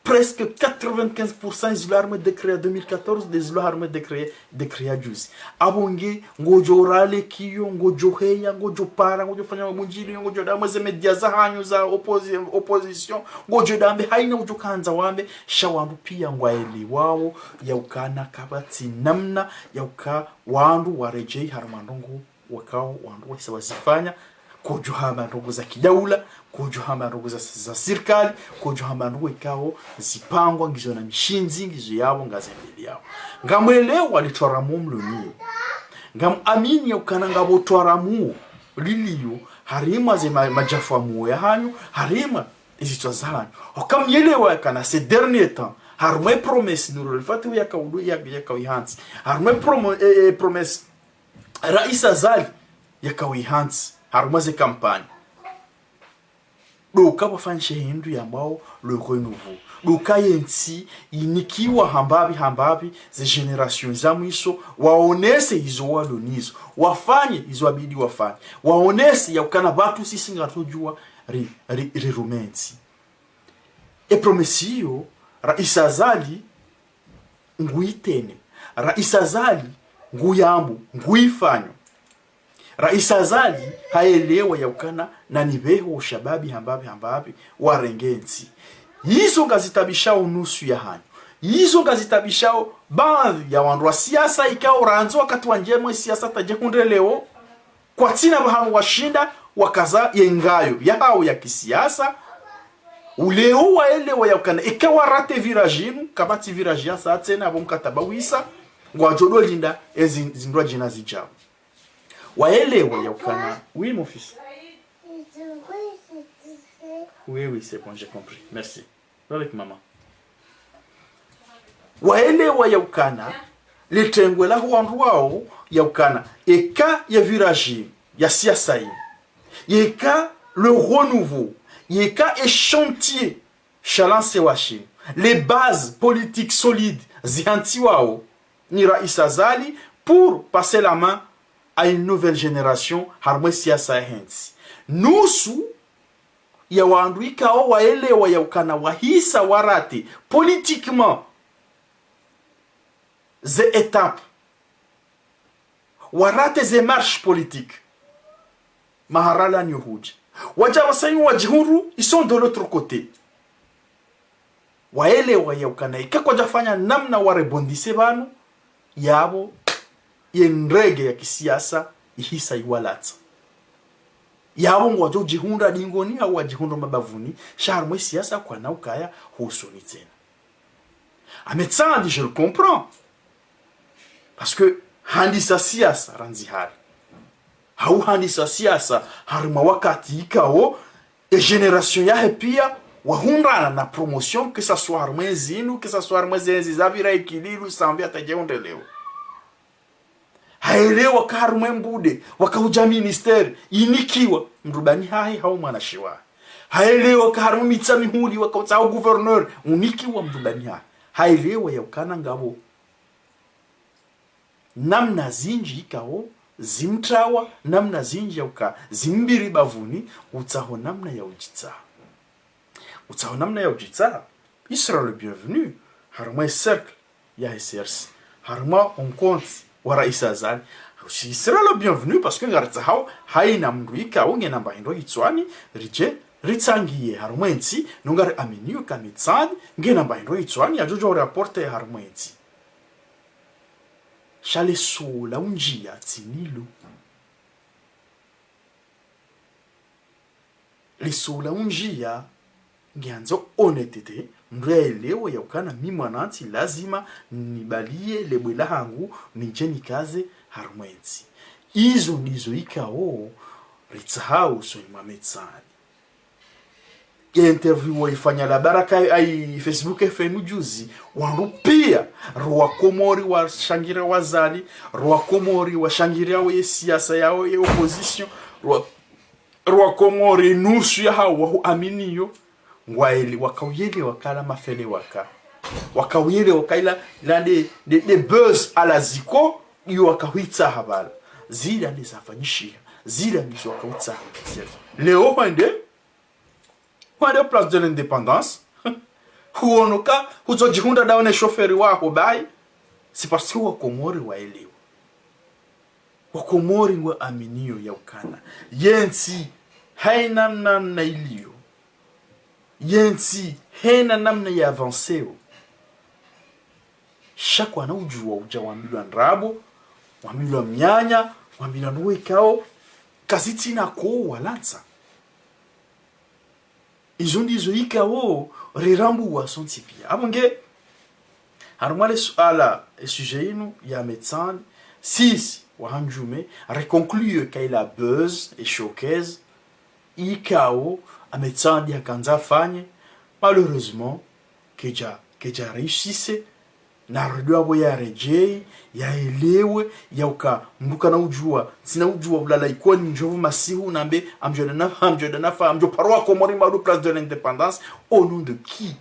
presque quatre-vingt-quinze pour cent zilo harumwa e décret ya deux mille quatorze, nde zilo harumwa e décret, décret ya juzi. Apvo nge, ngodjo rale kiyo, ngodjo heya, ngodjo para, ngodjo fanya mabundjilio, ngodjo dambe ze média zahanyu za opposi-, opposition, ngodjo dambe haina udjo kandza wambe, sha wandru piya ngwaelewao, yaukana kapvatsi namna, yauka wandru waredjei harumwa ndrongoo wakao wandru wahisa wazifanya, ngodjo hamba ndrongoo za kidaula, ngodjo hamba ndrongoo za, za sirikali, ngodjo hamba ndrongoo ikao zipangwa, ngizo na mishindzi, ngizo yapvo, ngazendeleao. Ngamwelewa le twaramu mloniyo. Ngamwamini yaukana ngapvo twaramu liliyo, harumwa ze ma-, madjafu amu yahanyu, harumwa ezitswa zahanyu. Oka mwelewa yaukana ces derniers temps, harumwa e promesse Nour El Fath yakaudjo, ya-, yakawihantsi. Harumwa e promo-, e, e promesse Raisi Azali yakawihantsi harumwa ze kampanyi. Ndo uka pvwafanyishe hindru yambwao le renouveau. Ndo uka yentsi inikiwa hambapvi hambapvi ze génération za mwiso, waonese izo walo nizo, wafanye izo wabidi wafanye, waonese yaukana pvatsu sisi ngatsodjuwa ri, ri, rirume ntsi. E promesse iyo, Raisi Azali nguitene. Raisi Azali nguyambo, nguifanyo. Raisi Azali haelewa yaukana nanipvehe o shababi hambapvi hambapvi warenge ntsi. Izo ngazitabishao nusu yahanyu. Izo ngazitabishao baadhwi ya wandru wa siasa ikao randzi wakati wandjia mwe siasa tadje hundre leo. Kwatsina pvahanu washinda wakaza ye ngayo yahao ya kisiasa. Uleo waelewa yaukana eka warate virage inu, kapvatsi virage yasa tsena, apvo mkataba wisa, ngwadjo ndo linda ezi zindrwadjina zidjao. Waelewa yaukana, oui, mon fils. Oui, oui, c'est bon, j'ai compris. Merci. Avec maman. Waelewa yaukana, le tengwe laho wandru wao, yaukana, eka ye virage ya siasa inu, yeka le renouveau, yeka e chantier sha lancewa shinu, les bases politiques solides zihantsiwao ni Raisi Azali pour passer la main à une nouvelle génération harumwa e siasa yahe ntsi. Nusu ya wandru ikao waelewa yaukana wahisa warate politiquement ze étapes, warate ze marches politiques, mahala lani yo hudja. Wadja wasanyu wadjihundru, ils sont de l'autre côté. Waelewa yaukana eka kwadjafanya namna warebondise pvanu, yapvo ye ndrege ya kisiasa ihisa iwalatsa. Yapvo ngwadjo djihundra dingoni hau wadjihundra mabavuni, sha harumwa e siasa kwana ukaya hosoni tsena. Ahmed Saad, je le comprends. Parce que handisa siasa randzi hari. Hau handisa siasa harumwa wakati ikao e génération yahe piya wahundrana na promotion, que ça soit harumwa ezinu, que ça soit harumwa zenzi zapvira Ikililu, Sambi hata dje hundre leo. Haelewa ka harumwa e mbude, waka udja ministère, inikiwa mdrubani hahe hau mwanashe wahe. Haelewa ka harumwa Mitsamihuli, waka utsaha gouverneur, unikiwa mdrubani hahe. Haelewa yaukana ngapvo namna zindji ikao zimtrawa, namna zindji yauka zimbiri bavuni, utsaho namna ya udjitsaha. Utsaho namna ya udjitsaha, il sera le bienvenu, harumwa e cercle ya C R C, harumwa o nkontsi wa Raisi Azali, il sera le bienvenu, parce que ngaritsahao haina mndru ikao ngena mbahindro hitswani, ridje ritsangiye harumwa e ntsi, no ngariaminio ka Ahmed Saad ngena mbahindro hitswani, yadjo djo rapporter harumwa e ntsi. Sha le suala undjia tsi nilo. Liso la undjia, ngiandzo honnêteté, mndru yaelewe yaukana mi mwanantsi lazima nibaliye lebwe lahangu, nidje nikaze harumwa entsi. Izo ndizo ikao ritsahao usoni mwa Metsani. Ye interview waifanya la Baraka ai Facebook F M juzi, wandru pia, rwa Komori washangiria Azali, rwa Komori washangiria ye siasa yao ye opposition, rwa, rwa Komori nusu yahao wahuaminiyo, ngwaele, wakauyele wakala mafele waka. Wakauyele wakaila, la de, de, de buzz ala ziko, iyo wakahwitsaha pvala. Zila nde zafanyishiha, zila ndizo wakautsaha. Leo hwende, hwende Place de l'Indépendance, huonoka, hutsodjihundra daho ne shoferi waho bahi, c'est parce que Wakomori waelewa. Wakomori ngwaaminio yaukana yentsi, haina namna iliyo. Yentsi, haina namna ya avanceo. Sha kwana udjua udja wambilwa ndrabo, wambilwa mnyanya, wambilwa ndrongoo ikao kazitsina koo wala ntsa. Izo ndizo ikao rirambuwa sontsi pia. Apvo nge, harumwa le suala, e sujet inu ya Metsani, sisi wahandjume, reconclure kaila buzz, e showcase, ikao, a Metsani hakandza afanye, malheureusement, kedja, kedja réussir, na rudi apvo yaredjei, yaelewe, yauka mndru kana udjua, tsina udjua ulala ikoni ndjopvo masihu nambe, amdjo danafa, amdjo danafa, amdjo paro Wakomori maudu Place de l'Indépendance, au nom de qui?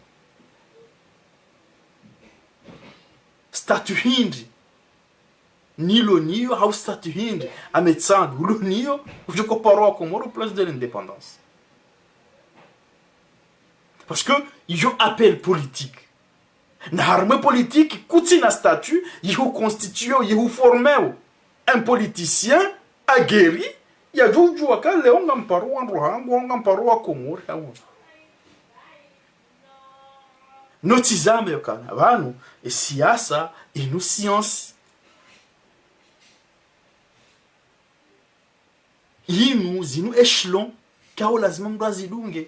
Statut hindri nilo niyo, hau statut hindri a Metsani ulo niyo, udjo ko paro Wakomori Place de l'Indépendance? Parce que iyo appel politique. Na harumwa e politique, kutsina statut, yihuconstitueo, yihuformeo un politicien aguerri, yadjo udjua ka leo ngamparo wandru hangu, ngamparo Wakomori, hau. Notsi zamba yaukana, pvanu, e siasa, inu science. Inu, zinu échelon, kao lazima mndru azidunge.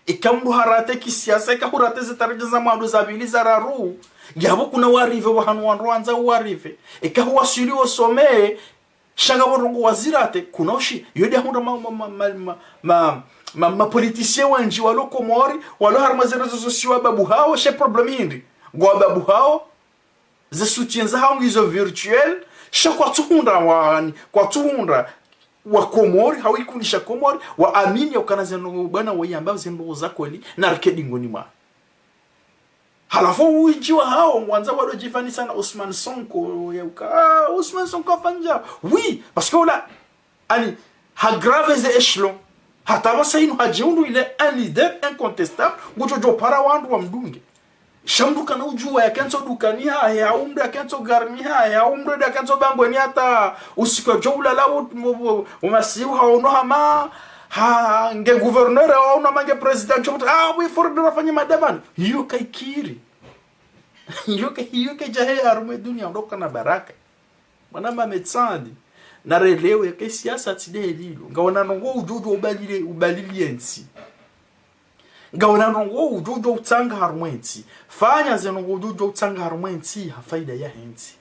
Eka mndru harate kisiasa, eka hurate ze taradja za mwando za pvili za raru, yapvo kuna warive, wahanu wandru wandza warive. Eka huwaswili o sommet, sha ngapvo ndrongoo wazirate, kuna ushi, yo de ahundra ma, ma, ma politiciens wendji walo Komori, walo harumwa ze réseaux sociaux wababuhao, she problème hindri? Ngwababuhao, ze soutien zahao ngizo virtuel, sha kwatsuhundra wani, kwatsuhundra Wakomori, hau ikundi sha Komori, waamini yaukana ze ndrongoo bwana wayamba ze ndrongoo za kweli, na rike dingoni mwa. Halafu wendji wahao, ngwandzao wado djifanisa na Ousmane Sonko, yauka, ah, Ousmane Sonko hafanya. Oui, parce que ola, ani, hagrave ze échelon. Hata pvasa inu hadjihundru il est un leader incontestable, ngudjo djo para wandru wamdunge. Sha mndru kana udjua yakentso dukani hahe, hau mndru yakentso garini hahe, hau mndru yakentso bangweni hata usiku yadjo ulala u, u, u, umasihu haono hama, ha, nge gouverneur, haono hama nge président, djo mndru, ah, oui, faut rafanye madamano. Iyo kaikiri. Iyo ka, iyo kaidja he harumwa e dunia, ndo kana baraka. Mwana mama Metsani, na relewe ke siasa tsi de lilo. Ngawe na ndrongoo udjo udjo ubalile, ubalili entsi. Ngawe na ndrongoo udjo udjo utsanga harumwa entsi. Fanya ze ndrongoo udjo udjo utsanga harumwa entsi, ha faida yahe ntsi.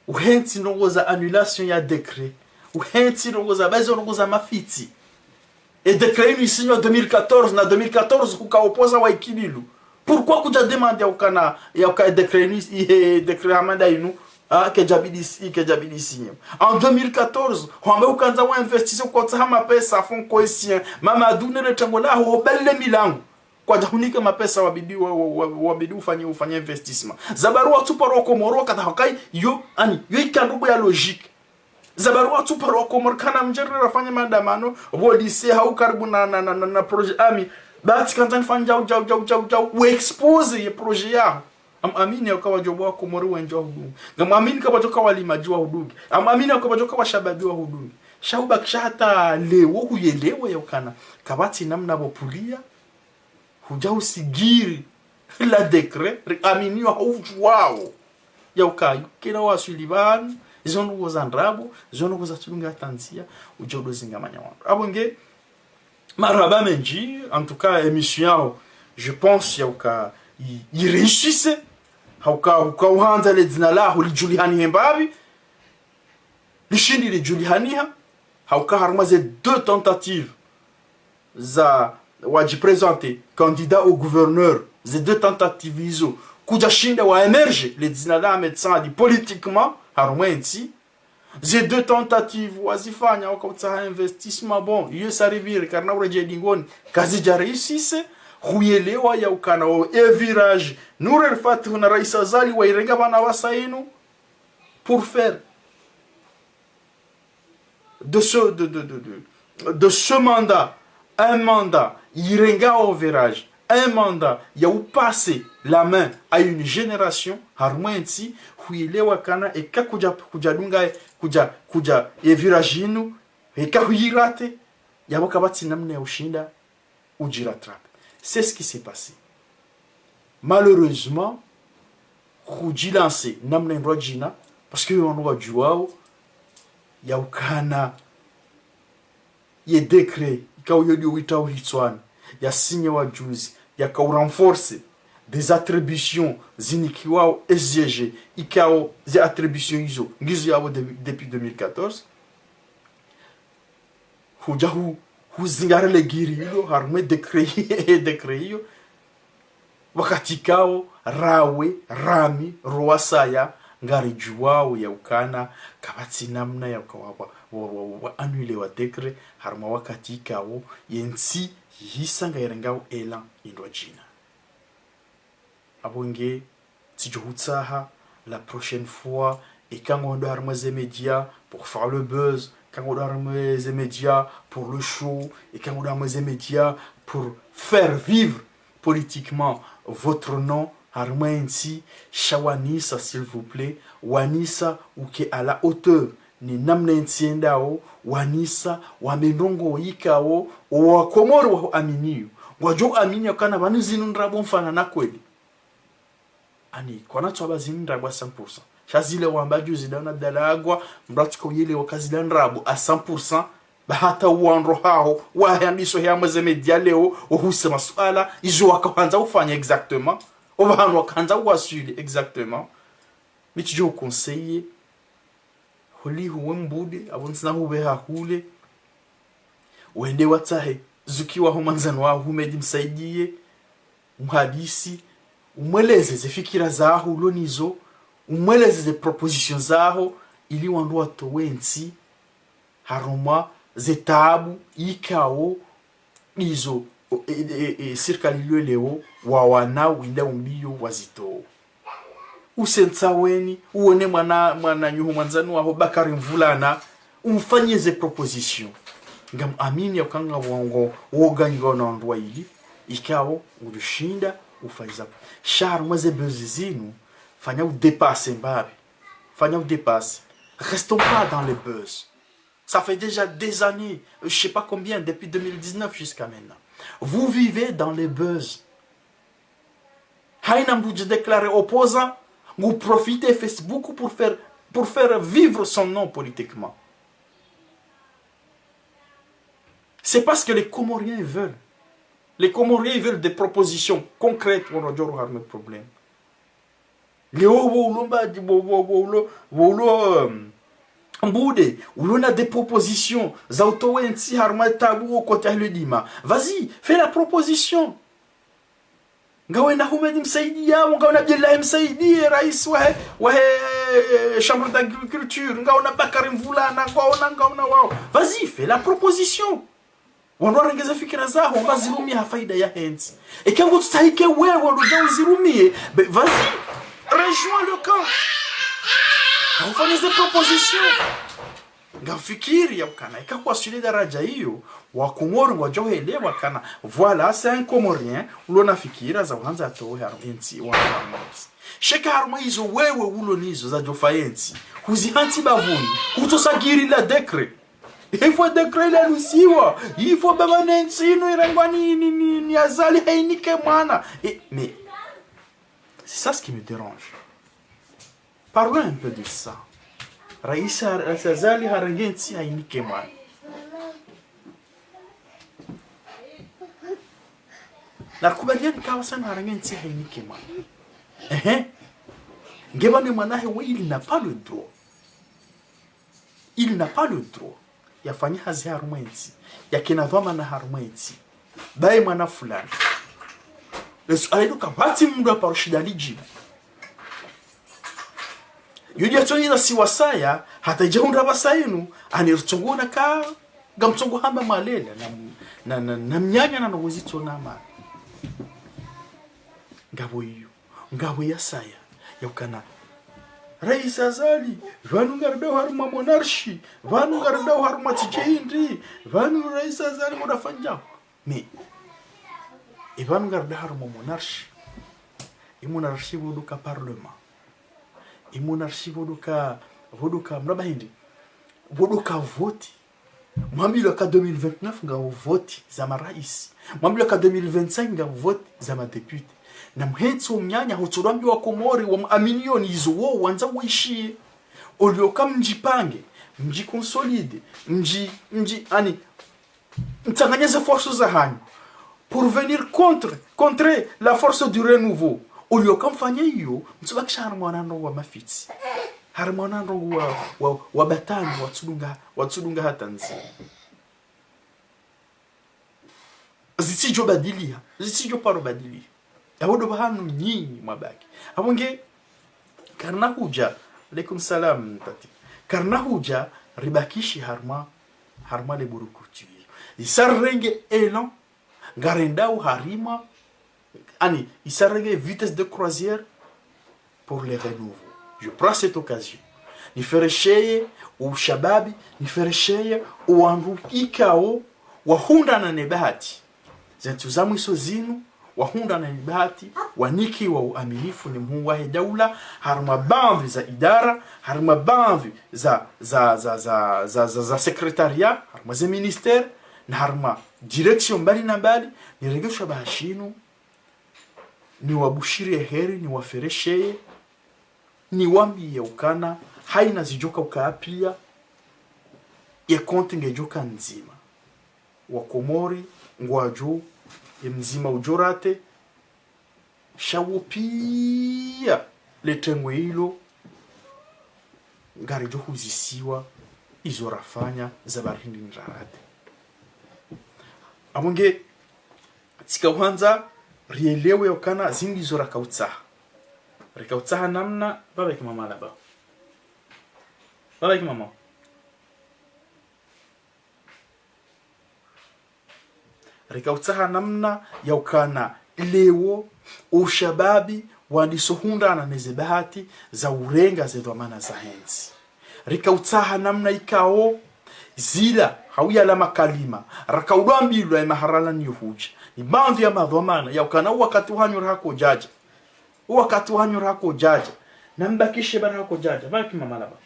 Uhentsi ndrongoo za annulation ya décret. Uhentsi ndrongoo za, ba izo ndrongoo za mafitsi. E décret inu isinywa deux mille quatorze, na deux mille quatorze huka opposants wa ikililu. Pourquoi kudja demander yaukana, yauka e décret inu, ihe décret hama nda inu, ah, kaidjabidi si, kaidjabidi isinywa. En deux mille quatorze, hwamba ukandza wa investir kotsaha mapesa, fonds cohésien, mama adune le tengo laho, hobalile milango. Kwadja hunike mapesa wabidi wa, wa, wa, wabidi ufanye, ufanye investissement. Za baruwa tsuparwa Komori wakati hakai, yo, ani, yo ika ndrongoo ya logique. Za baruwa tsuparwa Komori kana mdjerera fanye maandamano, pvo lycée hau karibu na, na, na, na, na projet ami. Batsi kandza nifanye djau, djau, djau, djau, djau, u expose ye projet yaho. Ngamwamini yauka wadjo buwa Komori wendji wahudunge. Ngamwamini ka wadjo ka walimadji wahudunge. Ngamwamini yauka wadjo ka washababi wahudunge. Sha ubakisha hata leo huyelewe yaukana. Kapvatsi namna pvo pulia. Hudja usigiri la décret, riaminiwa hau udjuwao. Yauka, kena waswili pvanu, izo ndrongoo za ndrabo, izo ndrongoo za tsulunga tanzia, udja udo zingamanya wandru. Apvo nge, Marahaba mendji, en tout cas, émission yaho, je pense, yauka, i, i réussisse, hauka, hauka uhandza le dzina laho, lidjulihanihe mbapvi, lishindi lidjulihaniha, hauka harumwa ze deux tentatives za, wadji présenter candidat au gouverneur, ze deux tentatives izo, kudjashinda wa émerger, le dzina la Ahmed Saadi politiquement, harumwa entsi, ze deux tentatives wazifanya, waka utsaha investissement, bon, iyo saribiri, karina uredje dingoni, kazidja réussisse, huyelewa yaukana o e virage, Nour El Fath na Rais Azali, wairenga pvanu pvasa inu, pour faire de ce, de, de, de, de, de ce mandat, un mandat, irenga o virage, un mandat, ya upasser la main à une génération, harumwa entsi, huyelewa kana, eka kudja, kudja dunga, kudja, kudja, e virage inu, eka huyirate, yapvo kapvatsi namna ya ushinda, udji rattraper. C'est ce qui s'est passé. Malheureusement, hudjilancer namna indrwadjina, parce que wandru wadjuwao, yaukana, ye décret, ikao yo ndiyo witao hitswani, ya signé wa juzi, yakao renforcer des attributions zinikiwao S G G, ikao ze attributions izo, ngizo yapvo de, depuis deux mille quatorze, hudja hu, huzingare le giri ilo, harumwa e décret, e décret iyo, wakati ikao, rawe, rami, rowasaya, ngaridjuwao yaukana, kapvatsi namna yauka wa, wa, wa, wa, wa annuler wa décret, harumwa wakati ikao, yentsi, yihisa ngairengao élan indrwadjina. Apvo nge, tsidjo hutsaha, la prochaine fois, eka ngondo harumwa ze média pour faire le buzz, eka ngondo harumwa ze média pour le show, eka ngondo harumwa ze média pour faire vivre politiquement votre nom, harumwa entsi, sha wanisa, s'il vous plaît, wanisa uke à la hauteur, ni namna entsi yendao, wanisa, wambe ndrongoo ikao, o Wakomori waho aminiyo. Ngwadjo amini yaukana pvanu zinu ndrabo mfano na kweli. Ani, kwana tswaba zinu ndrabo à cent pour cent. Sha zile wamba juzi dana dalagwa, mdru atsuka uyelewa ka zila ndrabo à cent pour cent, ba hata uwandro haho, wahandiso he amwe ze média leo, ohuse masuala, izo wakahandza ufanya exactement, opvahanu wakahandza uwaswili exactement. Mi tsidjo conseiller, holiho we mbude, apvo ntsina hupveha hule. Wende watsahe, zuki waho mwandzani waho Houmed Msaidié, umhadisi, umweleze ze fikira zaho ulo nizo, umweleze ze proposition zaho, ili wandru watowe ntsi, harumwa ze taabu, ikao, izo, o, e, e, e, sirikali lwe leo, wawana winda umbiyo wazitowo. Use ntsaweni, uwone mwana, mwananyaho mwandzani waho Bakari Mvulana, umfanyiye ze proposition. Ngam amini ya ukanga wongo, woga ngona wandru wayili, ikao, ngudjoshinda, ufaiza. Sha harumwa ze buzz zinu, fanya udépasse mbapvi. Fanya udépasse. Restons pas dans les buzz. Ça fait déjà des années, euh, je sais pas combien, depuis deux mille dix-neuf jusqu'à maintenant. Vous vivez dans les buzz. Haina mdru dji déclarer opposant, vous profitez Facebook pour faire, pour faire vivre son nom politiquement. C'est parce que les Comoriens veulent. Les Comoriens veulent des propositions concrètes pour résoudre le problème. Leo wo ulo mba, wo, wo, wo ulo, wo ulo, euh, mbude, ulo na des propositions za utowe ntsi harumwa taabu wo kote ahlu dima. Vas-y, fais la proposition. Ngawe na Houmed Msaidié, ngawe na Abdallah Msaidié, rais wahe, wahe, euh, Chambre d'agriculture, ngawe na Bakari Mvulana, ngawe na, ngawe na wao. Vas-y, fais la proposition. Wandru warenge ze fikira zaho, wamba zirumiye ha faida yahe ntsi. Eka ngutsahike wewe, wandru dja uzirumiye, be, vas-y, rejoins le camp. Ufanye ze proposition. Ngamfikiri ya ukana, eka kwaswili daraja iyo, Wakomori ngwadjo helewa kana, voilà, c'est un Comorien, ulo na fikira za uhandza atowe harumwa entsi, wa harumwa entsi. Sha eka harumwa izo wewe ulo nizo zadjofa entsi, huzihantsi bavuni, hutosa giri la décret. Il faut décret lalusiwa. Il faut baba ne ntsi inu irengwa ni, ni, ni, ni Azali hainike mwana. Eh, mais, c'est ça ce qui me dérange. Parlons un peu de ça. Rais, Rais Azali harenge ntsi hainike mwana. Narikubaliane ukaya wasaya harenge ntsi hayinike mwana. Ehe. Nge pvanu mwana hahe we, il n'a pas le droit. Il n'a pas le droit yafanye hazi harumwa entsi, yakena dhwamana harumwa entsi. Baye mwana fulani. Lesuala ilo kapvatsi mndru aparo shinda alidjibu. Yo ndiyo tso ila si wasaya, hata idja hundra pvasa yinu, ani ritsongona ka, ngamtsongo hamba mwalela, na, na, na, na mnyanya na nowezi tsona mwana. Ngapvo iyo, ngapvo yasaya, yaukana. Rais Azali, pvanu ngaridao harumwa monarchie, pvanu ngaridao harumwa tsi djehindri, pvanu Rais Azali ngodafanyao. Mais, e pvanu ngaridao harumwa monarchie. E monarchie pvo ndo ka parlement. E monarchie pvo ndo ka, pvo ndo ka, mraba hindri. Pvo ndo ka vote. Mwambilwa ka deux mille vingt-neuf ngapvo vote za marais. Mwambilwa ka deux mille vingt-cinq ngapvo vote za madéputé. Na mhentsi omnyanya hutsolwa mbi wa Komori wa muaminioni izo wo wandza waishiye. Olio ka mdjipange, mdjiconsolide, mdji, mdji, ani, mtsanganye ze force zahanyu pour venir contre, contre la force du renouveau. Olio ka mfanye iyo, mtsubakisha harumwa wanandrongo wa mafitsi. Harumwa wanandrongo wa, wa, wa batani, watsudunga, watsudunga hata ntsi. Zitsidjo badiliha, zitsidjo paro badiliha. Apvo ndo pvahanu nyinyi mwabaki. Apvo nge, karina hudja, alaikum salam, tati. Karina hudja, ribakishi harumwa, harumwa le burukutu. Isa rirenge élan, ngarendao harumwa, ani, isa rirenge vitesse de croisière pour le renouveau. Je prends cette occasion. Niferesheye, o ushababi, niferesheye, o wandru ikao, wahundrana ne bahati. Zentsu za mwiso zinu, wahundrana ne bahati, wanikiwa uaminifu ni mhuu wahe daula, harumwa baadhwi za idara, harumwa baadhwi za, za, za secrétariat, harumwa ze ministère, na harumwa direction mbali na mbali, nirenge ushabaha shinu, niwabushiriye heri, niwaferesheye, niwambiye ukana, hayina zidjoka ukaya piya, ye compte ngedjoka ndzima. Wakomori, ngwadjo, ye mdzima udjo rate, sha wo piya, le tengwe ilo, ngaridjo huzisiwa, izo rafanya, za barindi nirarate. Apvo nge, tsika hwandza, rielewe ukana, zindri zo rakautsaha. Rikautsaha namna, pvapvo eki mama laba. Pvapvo eki mama. Rikautsaha namna yaukana leo, o ushababi, wandiso hundrana ne ze bahati, za urenga ze dhwamana zahe ntsi. Rikautsaha namna ikao, zila, hau yala makalima, rakaudjwambilwa ye mahala ni hudja. Ni baadhwi ya madhwamana, yaukana o wakati wahanyu raha kodjadja. O wakati wahanyu raha kodjadja. Nambakishe ba raha kodjadja. Pvapvo eki mama laba.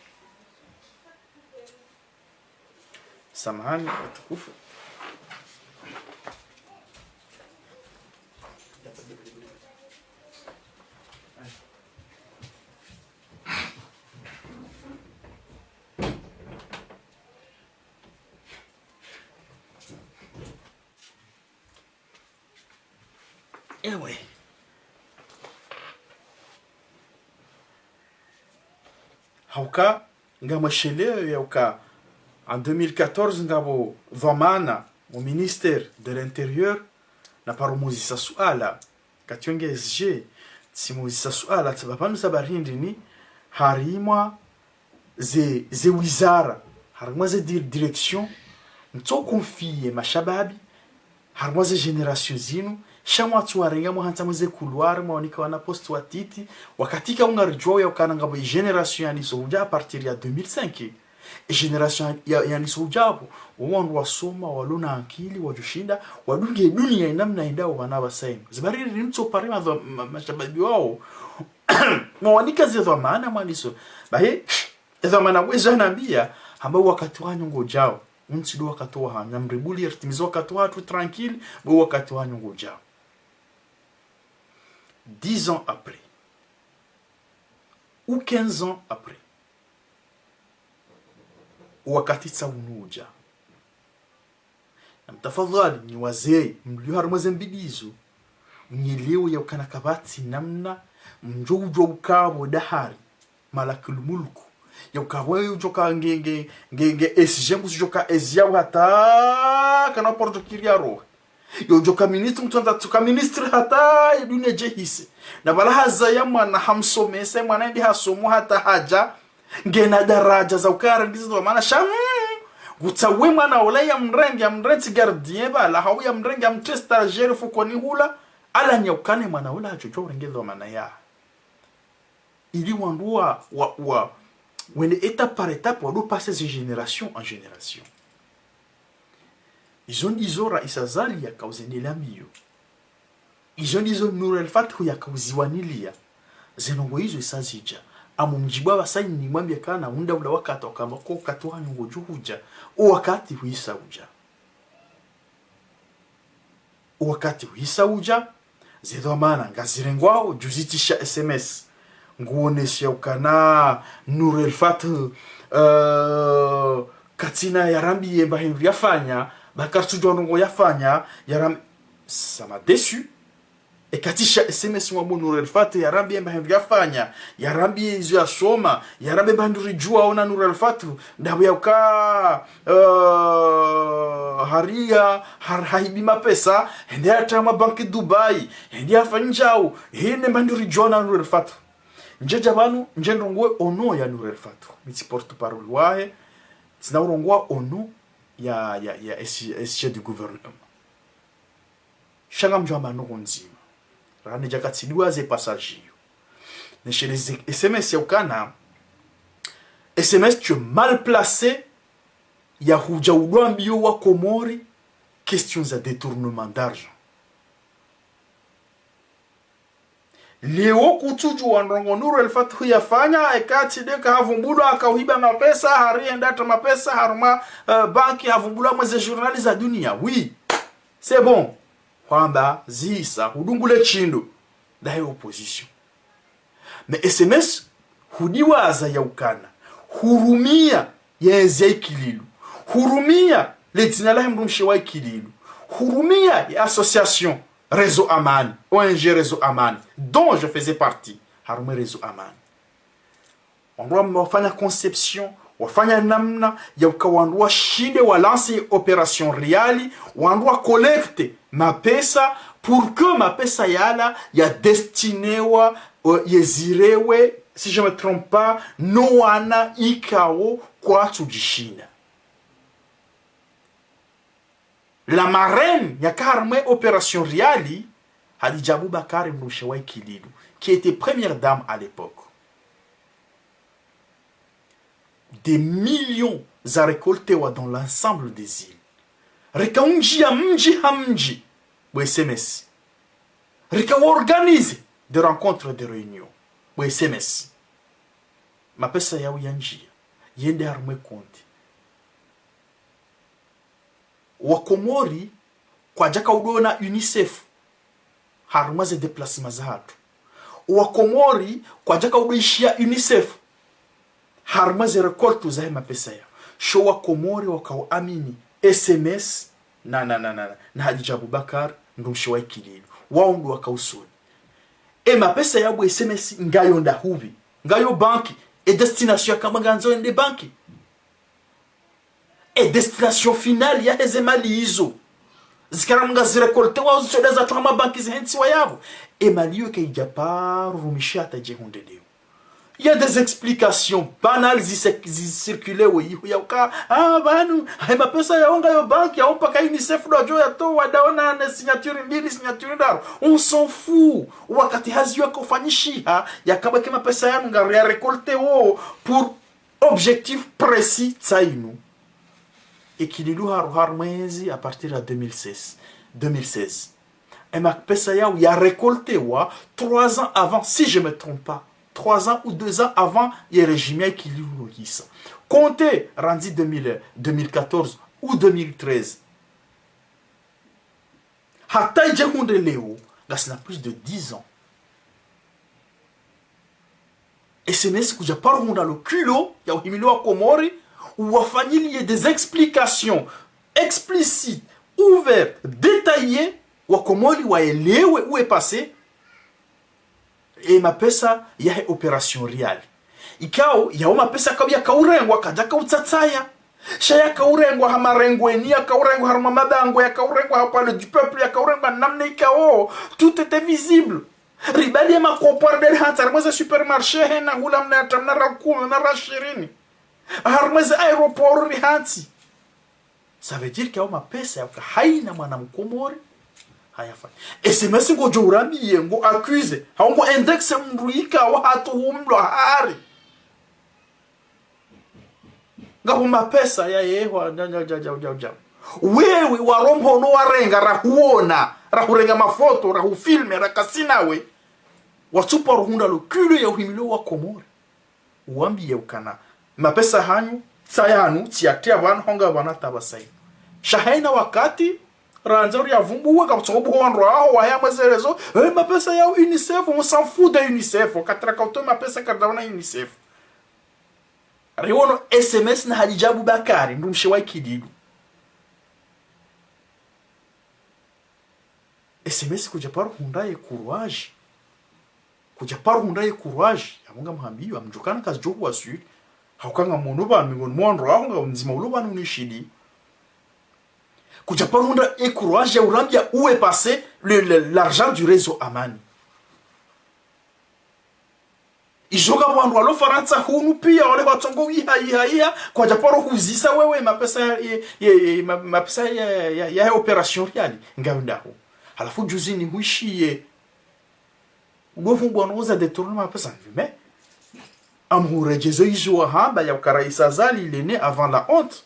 Samahani, watukufu. Ewe. Hauka, ngamwesheleyo yauka, en deux mille quatorze ngapvo dhwamana, o ministère de l'Intérieur, naparo muzisa suala, kati yo nge S G, tsimuzisa suala, tsamba pvanu za barindi ni, harimwa ze, ze wizara, harimwa ze di-, direction, mtso confier mashababi, harimwa ze génération zinu, sha mwatsu warenga mwahantsa mwe ze couloir, mwawanika wana poste watiti, wakati ka ungaridjuwa yaukana ngapvo i génération yandiso hudja à partir ya deux mille cinq. I génération ya, yandiso hudja apvo, wo wandru wasoma, walo na ankili, wadjoshinda, wadunge dunia inamna indao pvanu pvasa inu. Ze barindi rimtso pare ma, ma, mashababi wao, mwawanika ze dhwamana mwandiso. Bahi, e dhwamana weza nambia, hamba wakati wahanyu ngodjao. Untsi ndo wakati wahanyu, namribuli ritimize wakati wahatru tranquille, bo wakati wahanyu ngodjao. Dix ans après, ou quinze ans après, wakati tsa unu udja. Na mtafadhali, nyi wazee, mlio harimwa ze mbili izo, Nyelewo ya ukana kapvatsi namna mdjo udjo uka pvo dahari, malakul mulku. Ya uka pvo udjo ka nge, nge, nge, nge, ezi djengu zidjo ka ezi yawo hata kana paro djo kiri ya rohe. Yo udjo ka ministre, mdru andza tsu ka ministre hata ye dunia idje ihise. Na pvala hazaya mwana hamsomesa, mwana yende hasomo hata hadja. Ngena daraja za uka yarengize dhwamana sha, mm, ngutsawe mwana ola ya mrenge, ya mrentsi gardien pvala, hau ya mrenge, ya mtrie stagiaire fukoni hula, ala nya ukana ye mwana ola hadjo djo urenge dhwamana ya. Ili wandru wa, wa, wa, wende étape par étape, wandru passer de génération en génération. Izo ndizo Rais Azali yaka uzendelea mbio. Izo ndizo Nour El Fath yaka uziwanilia. Ze ndrongoo izo isa zidja. Amu mdjibu apvasa ini nimwambie kana unda ula wakati wakamba ko wakati wanyu ngodjo hudja. O wakati huisa udja. O wakati huisa udja, ze dhwamana ngazirengwao, juzi tsisha S M S. Nguonesao ya ukana Nour El Fath, euh, katsina yarambiye mba hindru yafanya, ba kartsudjuwa ndrongoo yafanya, yaram-, ça m'a déçu. Eka tsisha S M S wa Nour El Fath, yarambiye mba hindru yafanya, yarambiye izo yasoma, yarambiye mba hindru ridjuwao na Nour El Fath, ndapvo ya uka, euh, hariya, har-, hahibi mapesa, hende yatria mabanki Dubai, hende yafanya ndjau, hende mba hindru ridjuwao na Nour El Fath. Ndje dja pvanu, ndje ndrongowe au nom ya Nour El Fath. Mi tsi porte-parole wahe, tsina urongowa au nom ya, ya, ya S G, S G du gouvernement. Sha ngamdjuwa mba ndrongoo ndzima. Rane djaka tsidiwa ze passage iyo. Neshele ze S M S ya ukana, S M S tu es mal placé ya hudja udjo ambia wa Komori, question za détournement d'argent. Leo kutsudjuwa ndrongoo Nour El Fath yafanya, eka tsi nde ka havumbulwa, aka uhiba mapesa, hari hende yatria mapesa, harumwa, euh, banki havumbulwa mwe ze journal za dunia. Oui, c'est bon. Hwamba, zisa, hudungule shindo. Ndaye opposition. Mais S M S, hudiwaza ya ukana, hurumia ye ezi ya Ikililu, hurumia le dzina lahe mdrumshe wa Ikililu, hurumia ye association Réseau Amani, O N G Réseau Amani, dont je faisais partie, harumwa Réseau Amani. Wandru wa, wafanya conception, wafanya namna ya uka wandru washinde wa lancer opération Riali, wandru wa collecte mapesa, pour que mapesa yala ya destinewa, euh, yezirewe, si je me trompe pas, no wana ikao kwatsudjishinda. La marraine yaka harumwa opération Riali, Hadidja Aboubacar, mdrumshe wa Ikililu, qui était première dame à l'époque. Des millions za récoltewa dans l'ensemble des îles. Rika undjia mdji ha mdji, bo S M S. Rika organiser des rencontres, des réunions, bo S M S. Mapesa yao yandjia, yende harumwa compte. Wakomori kwadjaka udjoona UNICEF harumwa ze déplacement zahatru. Wakomori kwadjaka udjoishiya UNICEF harumwa ze récolte zahe mapesa yao. Sho Wakomori waka uamini S M S na, na, na, na, na Hadidja Aboubacar, mdrumshe wa Ikililu. Wao ndo waka usoni. E mapesa yabo S M S ngayo ndahupvi? Ngayo banki. E destination yakamba ngandzo yende banki. E destination finale yaheze mali izo, zikana mnga zirécoltewa, zitsoda zatru hama banki zihentsiwa yapvo. E mali iyo kayidja paro rumishiha hata idje hundre leo. Il y a des explications banales zi, zi circulent we iho ya uka, ah, pvanu, aye mapesa yao ngayo banki, yao mpaka UNICEF ndo adjo yatowa, ndaona ne signature mbili, signature ndraru. On s'en fout. Wakati hazi iyo yaka ufanyishiha, yakamba ke mapesa yanu ngari ya récolter wo pour objectif précis tsa inu. Ikililu haru, haru mwezi à partir ya deux mille seize, deux mille seize. E mapesa yao ya récoltewa trois ans avant, si je me trompe pas. Trois ans ou deux ans avant ye régime ya Ikililu no hisa. Comptez, randzi deux mille, deux mille quatorze ou deux mille treize. Hata idje hundre leo, ngasina plus de dix ans. S M S kudja paro hundra lo culot ya uhimiliwa Komori, uwafanyiliye des explications explicites, ouvertes, détaillées, Wakomori waelewe uwe pase e mapesa yahe opération Riali. Ikao, yao mapesa kau yakaurengwa, kadjaka utsatsaya. Sha yakaurengwa ha marengweni, yakaurengwa harumwa mabangwe, yakaurengwa ha Palais du Peuple, yakaurengwa namna ikao, tout était visible. Ribali ya makopo, arderi hantsi, harumwa ze supermarché, hena hula mna ya tamna ra kume, na ra shirini. Harumwa ze aéroport ri hantsi. Ça veut dire que yao mapesa yauka haina mwana mkomori hayafanya. S M S ngodjo urambiye, ngo accusé, hau ngo indexé mndru ikao hatuhumlwa hari. Ngapvo mapesa ya yehwa, dja, dja, dja. Wewe warombo no warenga, rahuona, rahurenga mafoto, rahufilmé, rakasi nawe. Watsuparo hundra lo culot ya uhimilio wakomori. Uwambiye ukana mapesa hanyu, tsi yanu, tsi yatria pvanu, honga pvanu tabasai. Sha haina wakati, randza uri yavumbuwe, kapvutso buho wandru aho, wahea mweze réseau, eh, mapesa ya UNICEF, on s'en fout de UNICEF, wakati raka utowa mapesa karidjaona UNICEF. Riwono S M S na Hadidja Abubakari, mdrumshe wa Ikididu. S M S kudja paro hundra ye courage. Kudja paro hundra ye courage. Yabonga mhambiyo, amdjokana kazidjo huwa sûr. Hauka ngamono pvanu, mingoni mwa wandru aho nga mdzima ulo pvanu unishidi. Kudja paro hundra ye courage ya urambia où est passé le, le, l'argent du réseau Amani. Izo ngapvo wandru walo Farantsa hunu pia, wale watsongo iha, iha, iha, kwadja paro huzisa wewe mapesa ya, ya, ya, ya, ma-, mapesa ya, ya, ya, ya opération Riali, ngayo ndaho. Halafu juzi ni huishiye. Udovu mbwana uza détourner mapesa, mais amhuredjeze izo wahamba ya ukana Rais Azali, il est né avant la honte.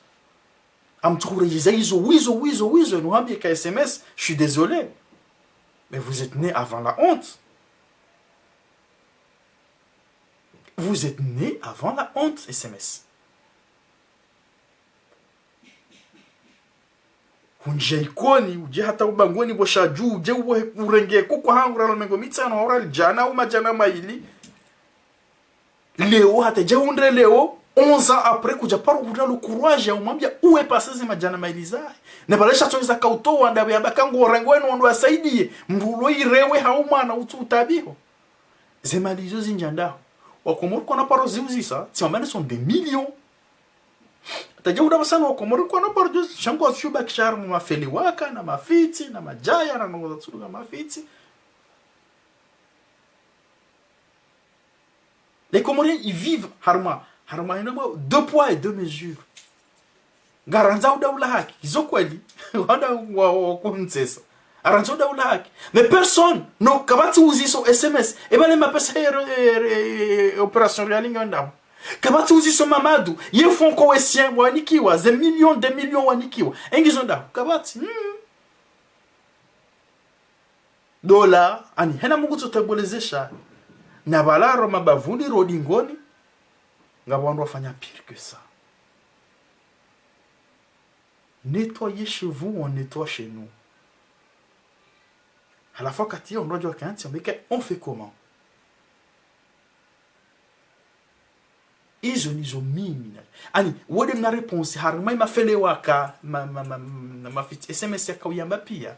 Amtsuhuredjeza izo, wizo, wizo, wizo, nuhambie ka S M S, je suis désolé. Mais vous êtes né avant la honte. Vous êtes né avant la honte, S M S. Hundja Ikoni, udje hata ubangweni bo shadju, udje uwe urenge kuku hangu ra mengo mitsano, ora lijana, uma jana maili. Leo, hata dja hundre leo, onze ans après, kudja paro hundra lo courage ya umwambia, où est passé ze madjana maili zahe. Na pvala sha tsonza kautowa, ndapvo yabaka ngorengwe no wandru wasaidiye, mndru ulo irewe hau mwana utsu utabiho. Ze mali izo zindja ndaho. Wakomori kwana paro ziuzisa, tsi wamane sont des millions. Hata dja hundra pvasana Wakomori kwana paro ziuzisa, sha ngwatsu bakisha harumwa mafele waka, na mafitsi, na madjaya, na nongo za tsuru na mafitsi. Les Comoriens, ils vivent harumwa, harumwa, harumwa deux poids et deux mesures. Ngarandzao udaula haki, izo kweli, wanda wa, wa, wa kuntsesa. Arandzao udaula haki. Mais personne, non, kapvatsi uziso S M S, eba le mapesa ya, ya, ya, ya, ya, opération Riali ngwandao. Kapvatsi uziso Mamadou, ye fonds koweïtien wanikiwa, ze millions, des millions wanikiwa. Engizo ndao, kapvatsi, hmm. Dola, ani hena Mungu tsotebolezesha. Na pvala ro mabavuni ro dingoni, ngapvo wandru wafanya pire que ça. Nettoyer chez vous, on nettoie chez nous. Halafu wakati yo ndo djo kantsi, mais que on fait comment? Izo nizo mimi na. Ani, wode mna réponse, harumwa mafele waka, ma, ma, ma, ma, mafitsi, S M S yakauyamba pia.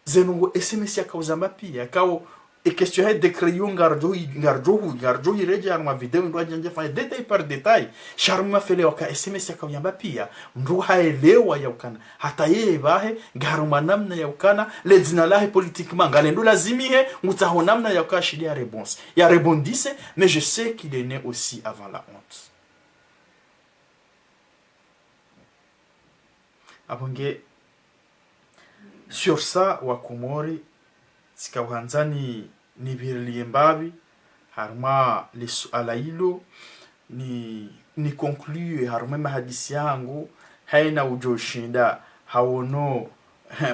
Zenu ngo S M S yakauzamba pia, kao, e question ya décret yo ngardjo hi, ngardjo hu, ngardjo hiredjea harumwa video ndo adjandje fanya détail par détail. Sha harumwa mafele waka S M S yakauyamba pia, mndru haelewa ya ukana. Hata yeye pvahe, ngarumwa namna ya ukana, le dzina lahe politiquement, ngalendo lazimihe, ngutsaho namna ya uka shidi ya réponse. Ya rebondisse, mais je sais qu'il est né aussi avant la honte. Apvo nge, sur ça, Wakomori, tsika uhandzani nipvirilie mbapvi, harumwa le suala ilo, ni, ni conclure harumwa mahadisi yangu, haina udjo shinda, haono,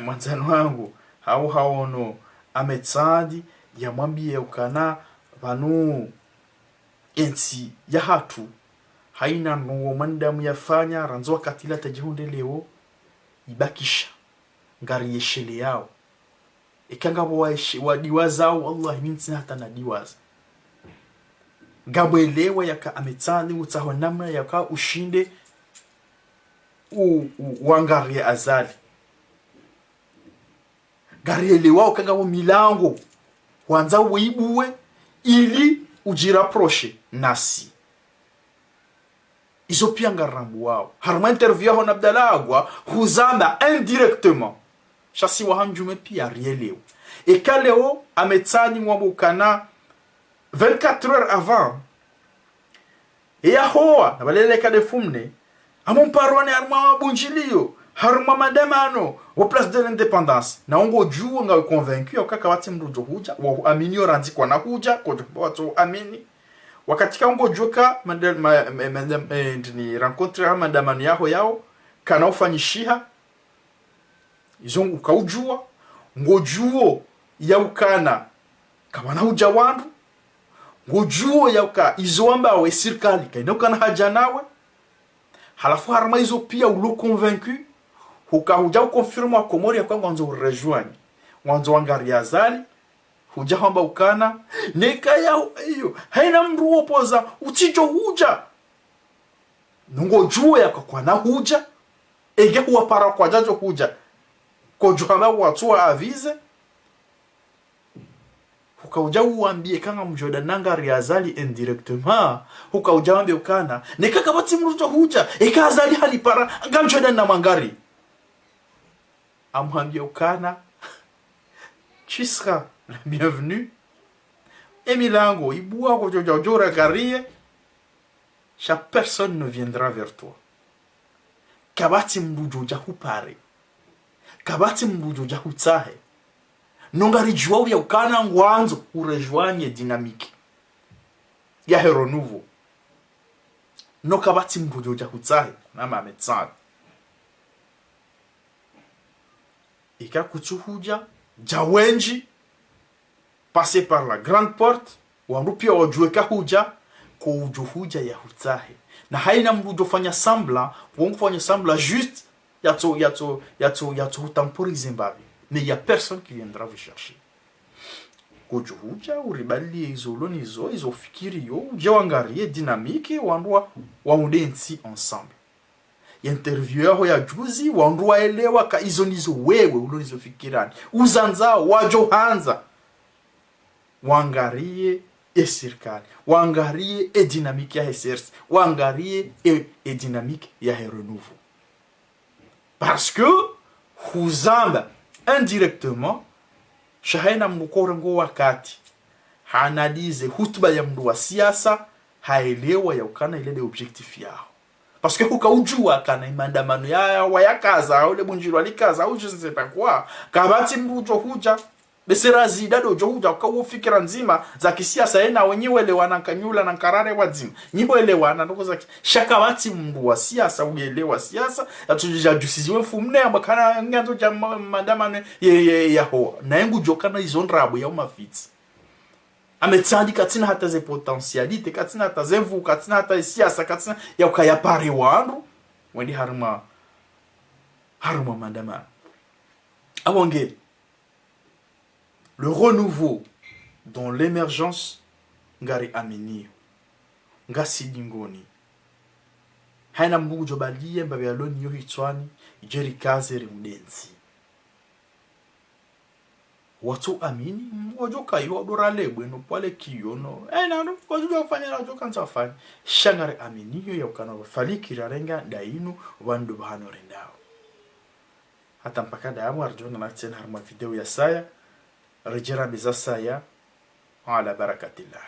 mwandzani wangu, hau haono, Ahmed Saadi, yamwambie ukana, pvanu, entsi yahatru, haina ndrongo mwanadamu yafanya, randzi wakati ula hata djihundre leo, ibakisha, ngariyesheleyao. Eka ngapvo waeshe-, wadiwazao, wallahi, mi ntsina hata nadiwaza. Ngamwelewa yaka Ahmed Saadi, utsaho namna yaka ushinde, u, u, wangariye Azali. Ngarielewao ukaya ngapvo milango wandza uibuwe ili udjirapprocher nasi. Izo pia ngarirambuwao. Harumwa interview yaho na Abdallah Agwa, huzamba indirectement. Sha si wahandjume pia rielewe. Eka leo, Ahmed Tsani ngwambo ukana vingt-quatre heures avant, eyahowa, na pvalele kade mfumne, amumparwane harumwa mabundjiliyo, harumwa mandamano, wa Place de l'Indépendance. Na ungodjuwa ngawe convaincu ya ukaya kapvatsi mndru udjo hudja, wa uamini yo randzi kwana hudja, kodjo watso uamini. Wakati ka ungodjuwa ka manda-, ma-, ma-, ma-, eh, ndini rencontre ha mandamano yaho yao, kana ufanyishiha, izo ukaudjuwa, ngodjuwo ya ukana kapvana hudja wandru, ngodjuwo ya uka izo wambao we sirikali, kaina ukana haja nawe. Halafu harumwa izo pia ulo convaincu, huka hudja uconfirme wa Komori ya ukaya ngwandzo urejoindre, ngwandzo wangariye Azali, hudja hwamba ukana, neka ya iyo, haina mndru wopoza, utsidjo hudja. Nungodjuwo ya ukaya kwana hudja, enge huwapara kwadjadjo hudja. Kodjo hamba watsu wa aviser. Huka udja uwambiye ukaya ngamdjo enda nangariye Azali indirectement. Huka udja wambiye ukana, neka kapvatsi mndru udjo hudja, eka Azali hanipara, ngamdjo enda namwangariye. Amuhambiye ukana, tu seras le bienvenu. Emilango ibuwa, ngodjo dja udjo urangariye. Sha personne ne viendra vers toi. Kapvatsi mndru udjo dja hupare. Kapvatsi mndru udjo dja hutsahe. No ngaridjuwao ya ukana ngwandzo urejoindre dynamique yahe Renouveau. No kapvatsi mndru udjo dja hutsahe, na Ahmed Tsani. Eka kutsu hudja, dja wendji, passer par la grande porte, wandru pia wadjuwe ka hudja, ko udjo hudja ya hutsahe. Na haina mndru udjo fanya semblant, wongo fanya semblant juste, yatso, yatso, yatso, yatso hutemporiser mbapvi. Mais il y a personne qui viendra vous chercher. Kodjo hudja, uribaliye izo ulo nizo, izo ufikiriyo, udje wangariye dynamique, wandru wa, waunde ntsi ensemble. Ye interview yaho ya juzi, wandru waelewa ka izo nizo wewe, ulo nizo fikirani. Uzandzao, wadjo handza. Wangariye e sirikali. Wangariye e dynamique yahe CRC. Wangariye e, e dynamique yahe Renouveau. Parce que, huzamba indirectement, sha haina mndru ko urenga wakati, ha analyser hutuba ya mndru wa siasa, haelewa ya ukana ile nde objectif yaho. Parce que huka udjuwa ukana imandamano ya, ya, wa yakaza, au le bundjilwa likaza, au je ne sais pas quoi, kapvatsi mndru udjo hudja. Bese razida ndo udjo hudja, uka uwo fikira ndzima za kisiasa, yena wenyi welewana nkanyula na nkarare wadzima. Nyi welewana ndoko za ki-, sha kapvatsi mndru wa siasa uyelewa siasa, yatsu dja djusiziwe mfumne, amba kana ngandzo dja ma-, mandamano ye, ye, yahowa. Na yengu djo kana izo ndrabo ya umafitsi. Ahmed Tsani katsina hata ze potentialité, katsina hata ze nvu, katsina hata siasa, katsina ya ukaya pare wandru, wendi harumwa, harumwa mandamano. Abonge, le renouveau dans l'émergence, ngari aminiyo. Ngasi dingoni. Haina mndru ngudjo baliye mbapvi yalo niyo hitswani, idje rikaze rimdentsi. Watsu amini, wadjo kayo wadora lebwe no pwale kiyo no. Eh, na no, wadjo fanya na wadjo kantsa fanya. Sha ngari aminiyo ya ukana falikira renga, nda inu, wandru bahano rendao. Hata mpaka ndapvo, ngaridjo onana tsena harumwa video ya saya, redjera meza saya, ala barakatillah.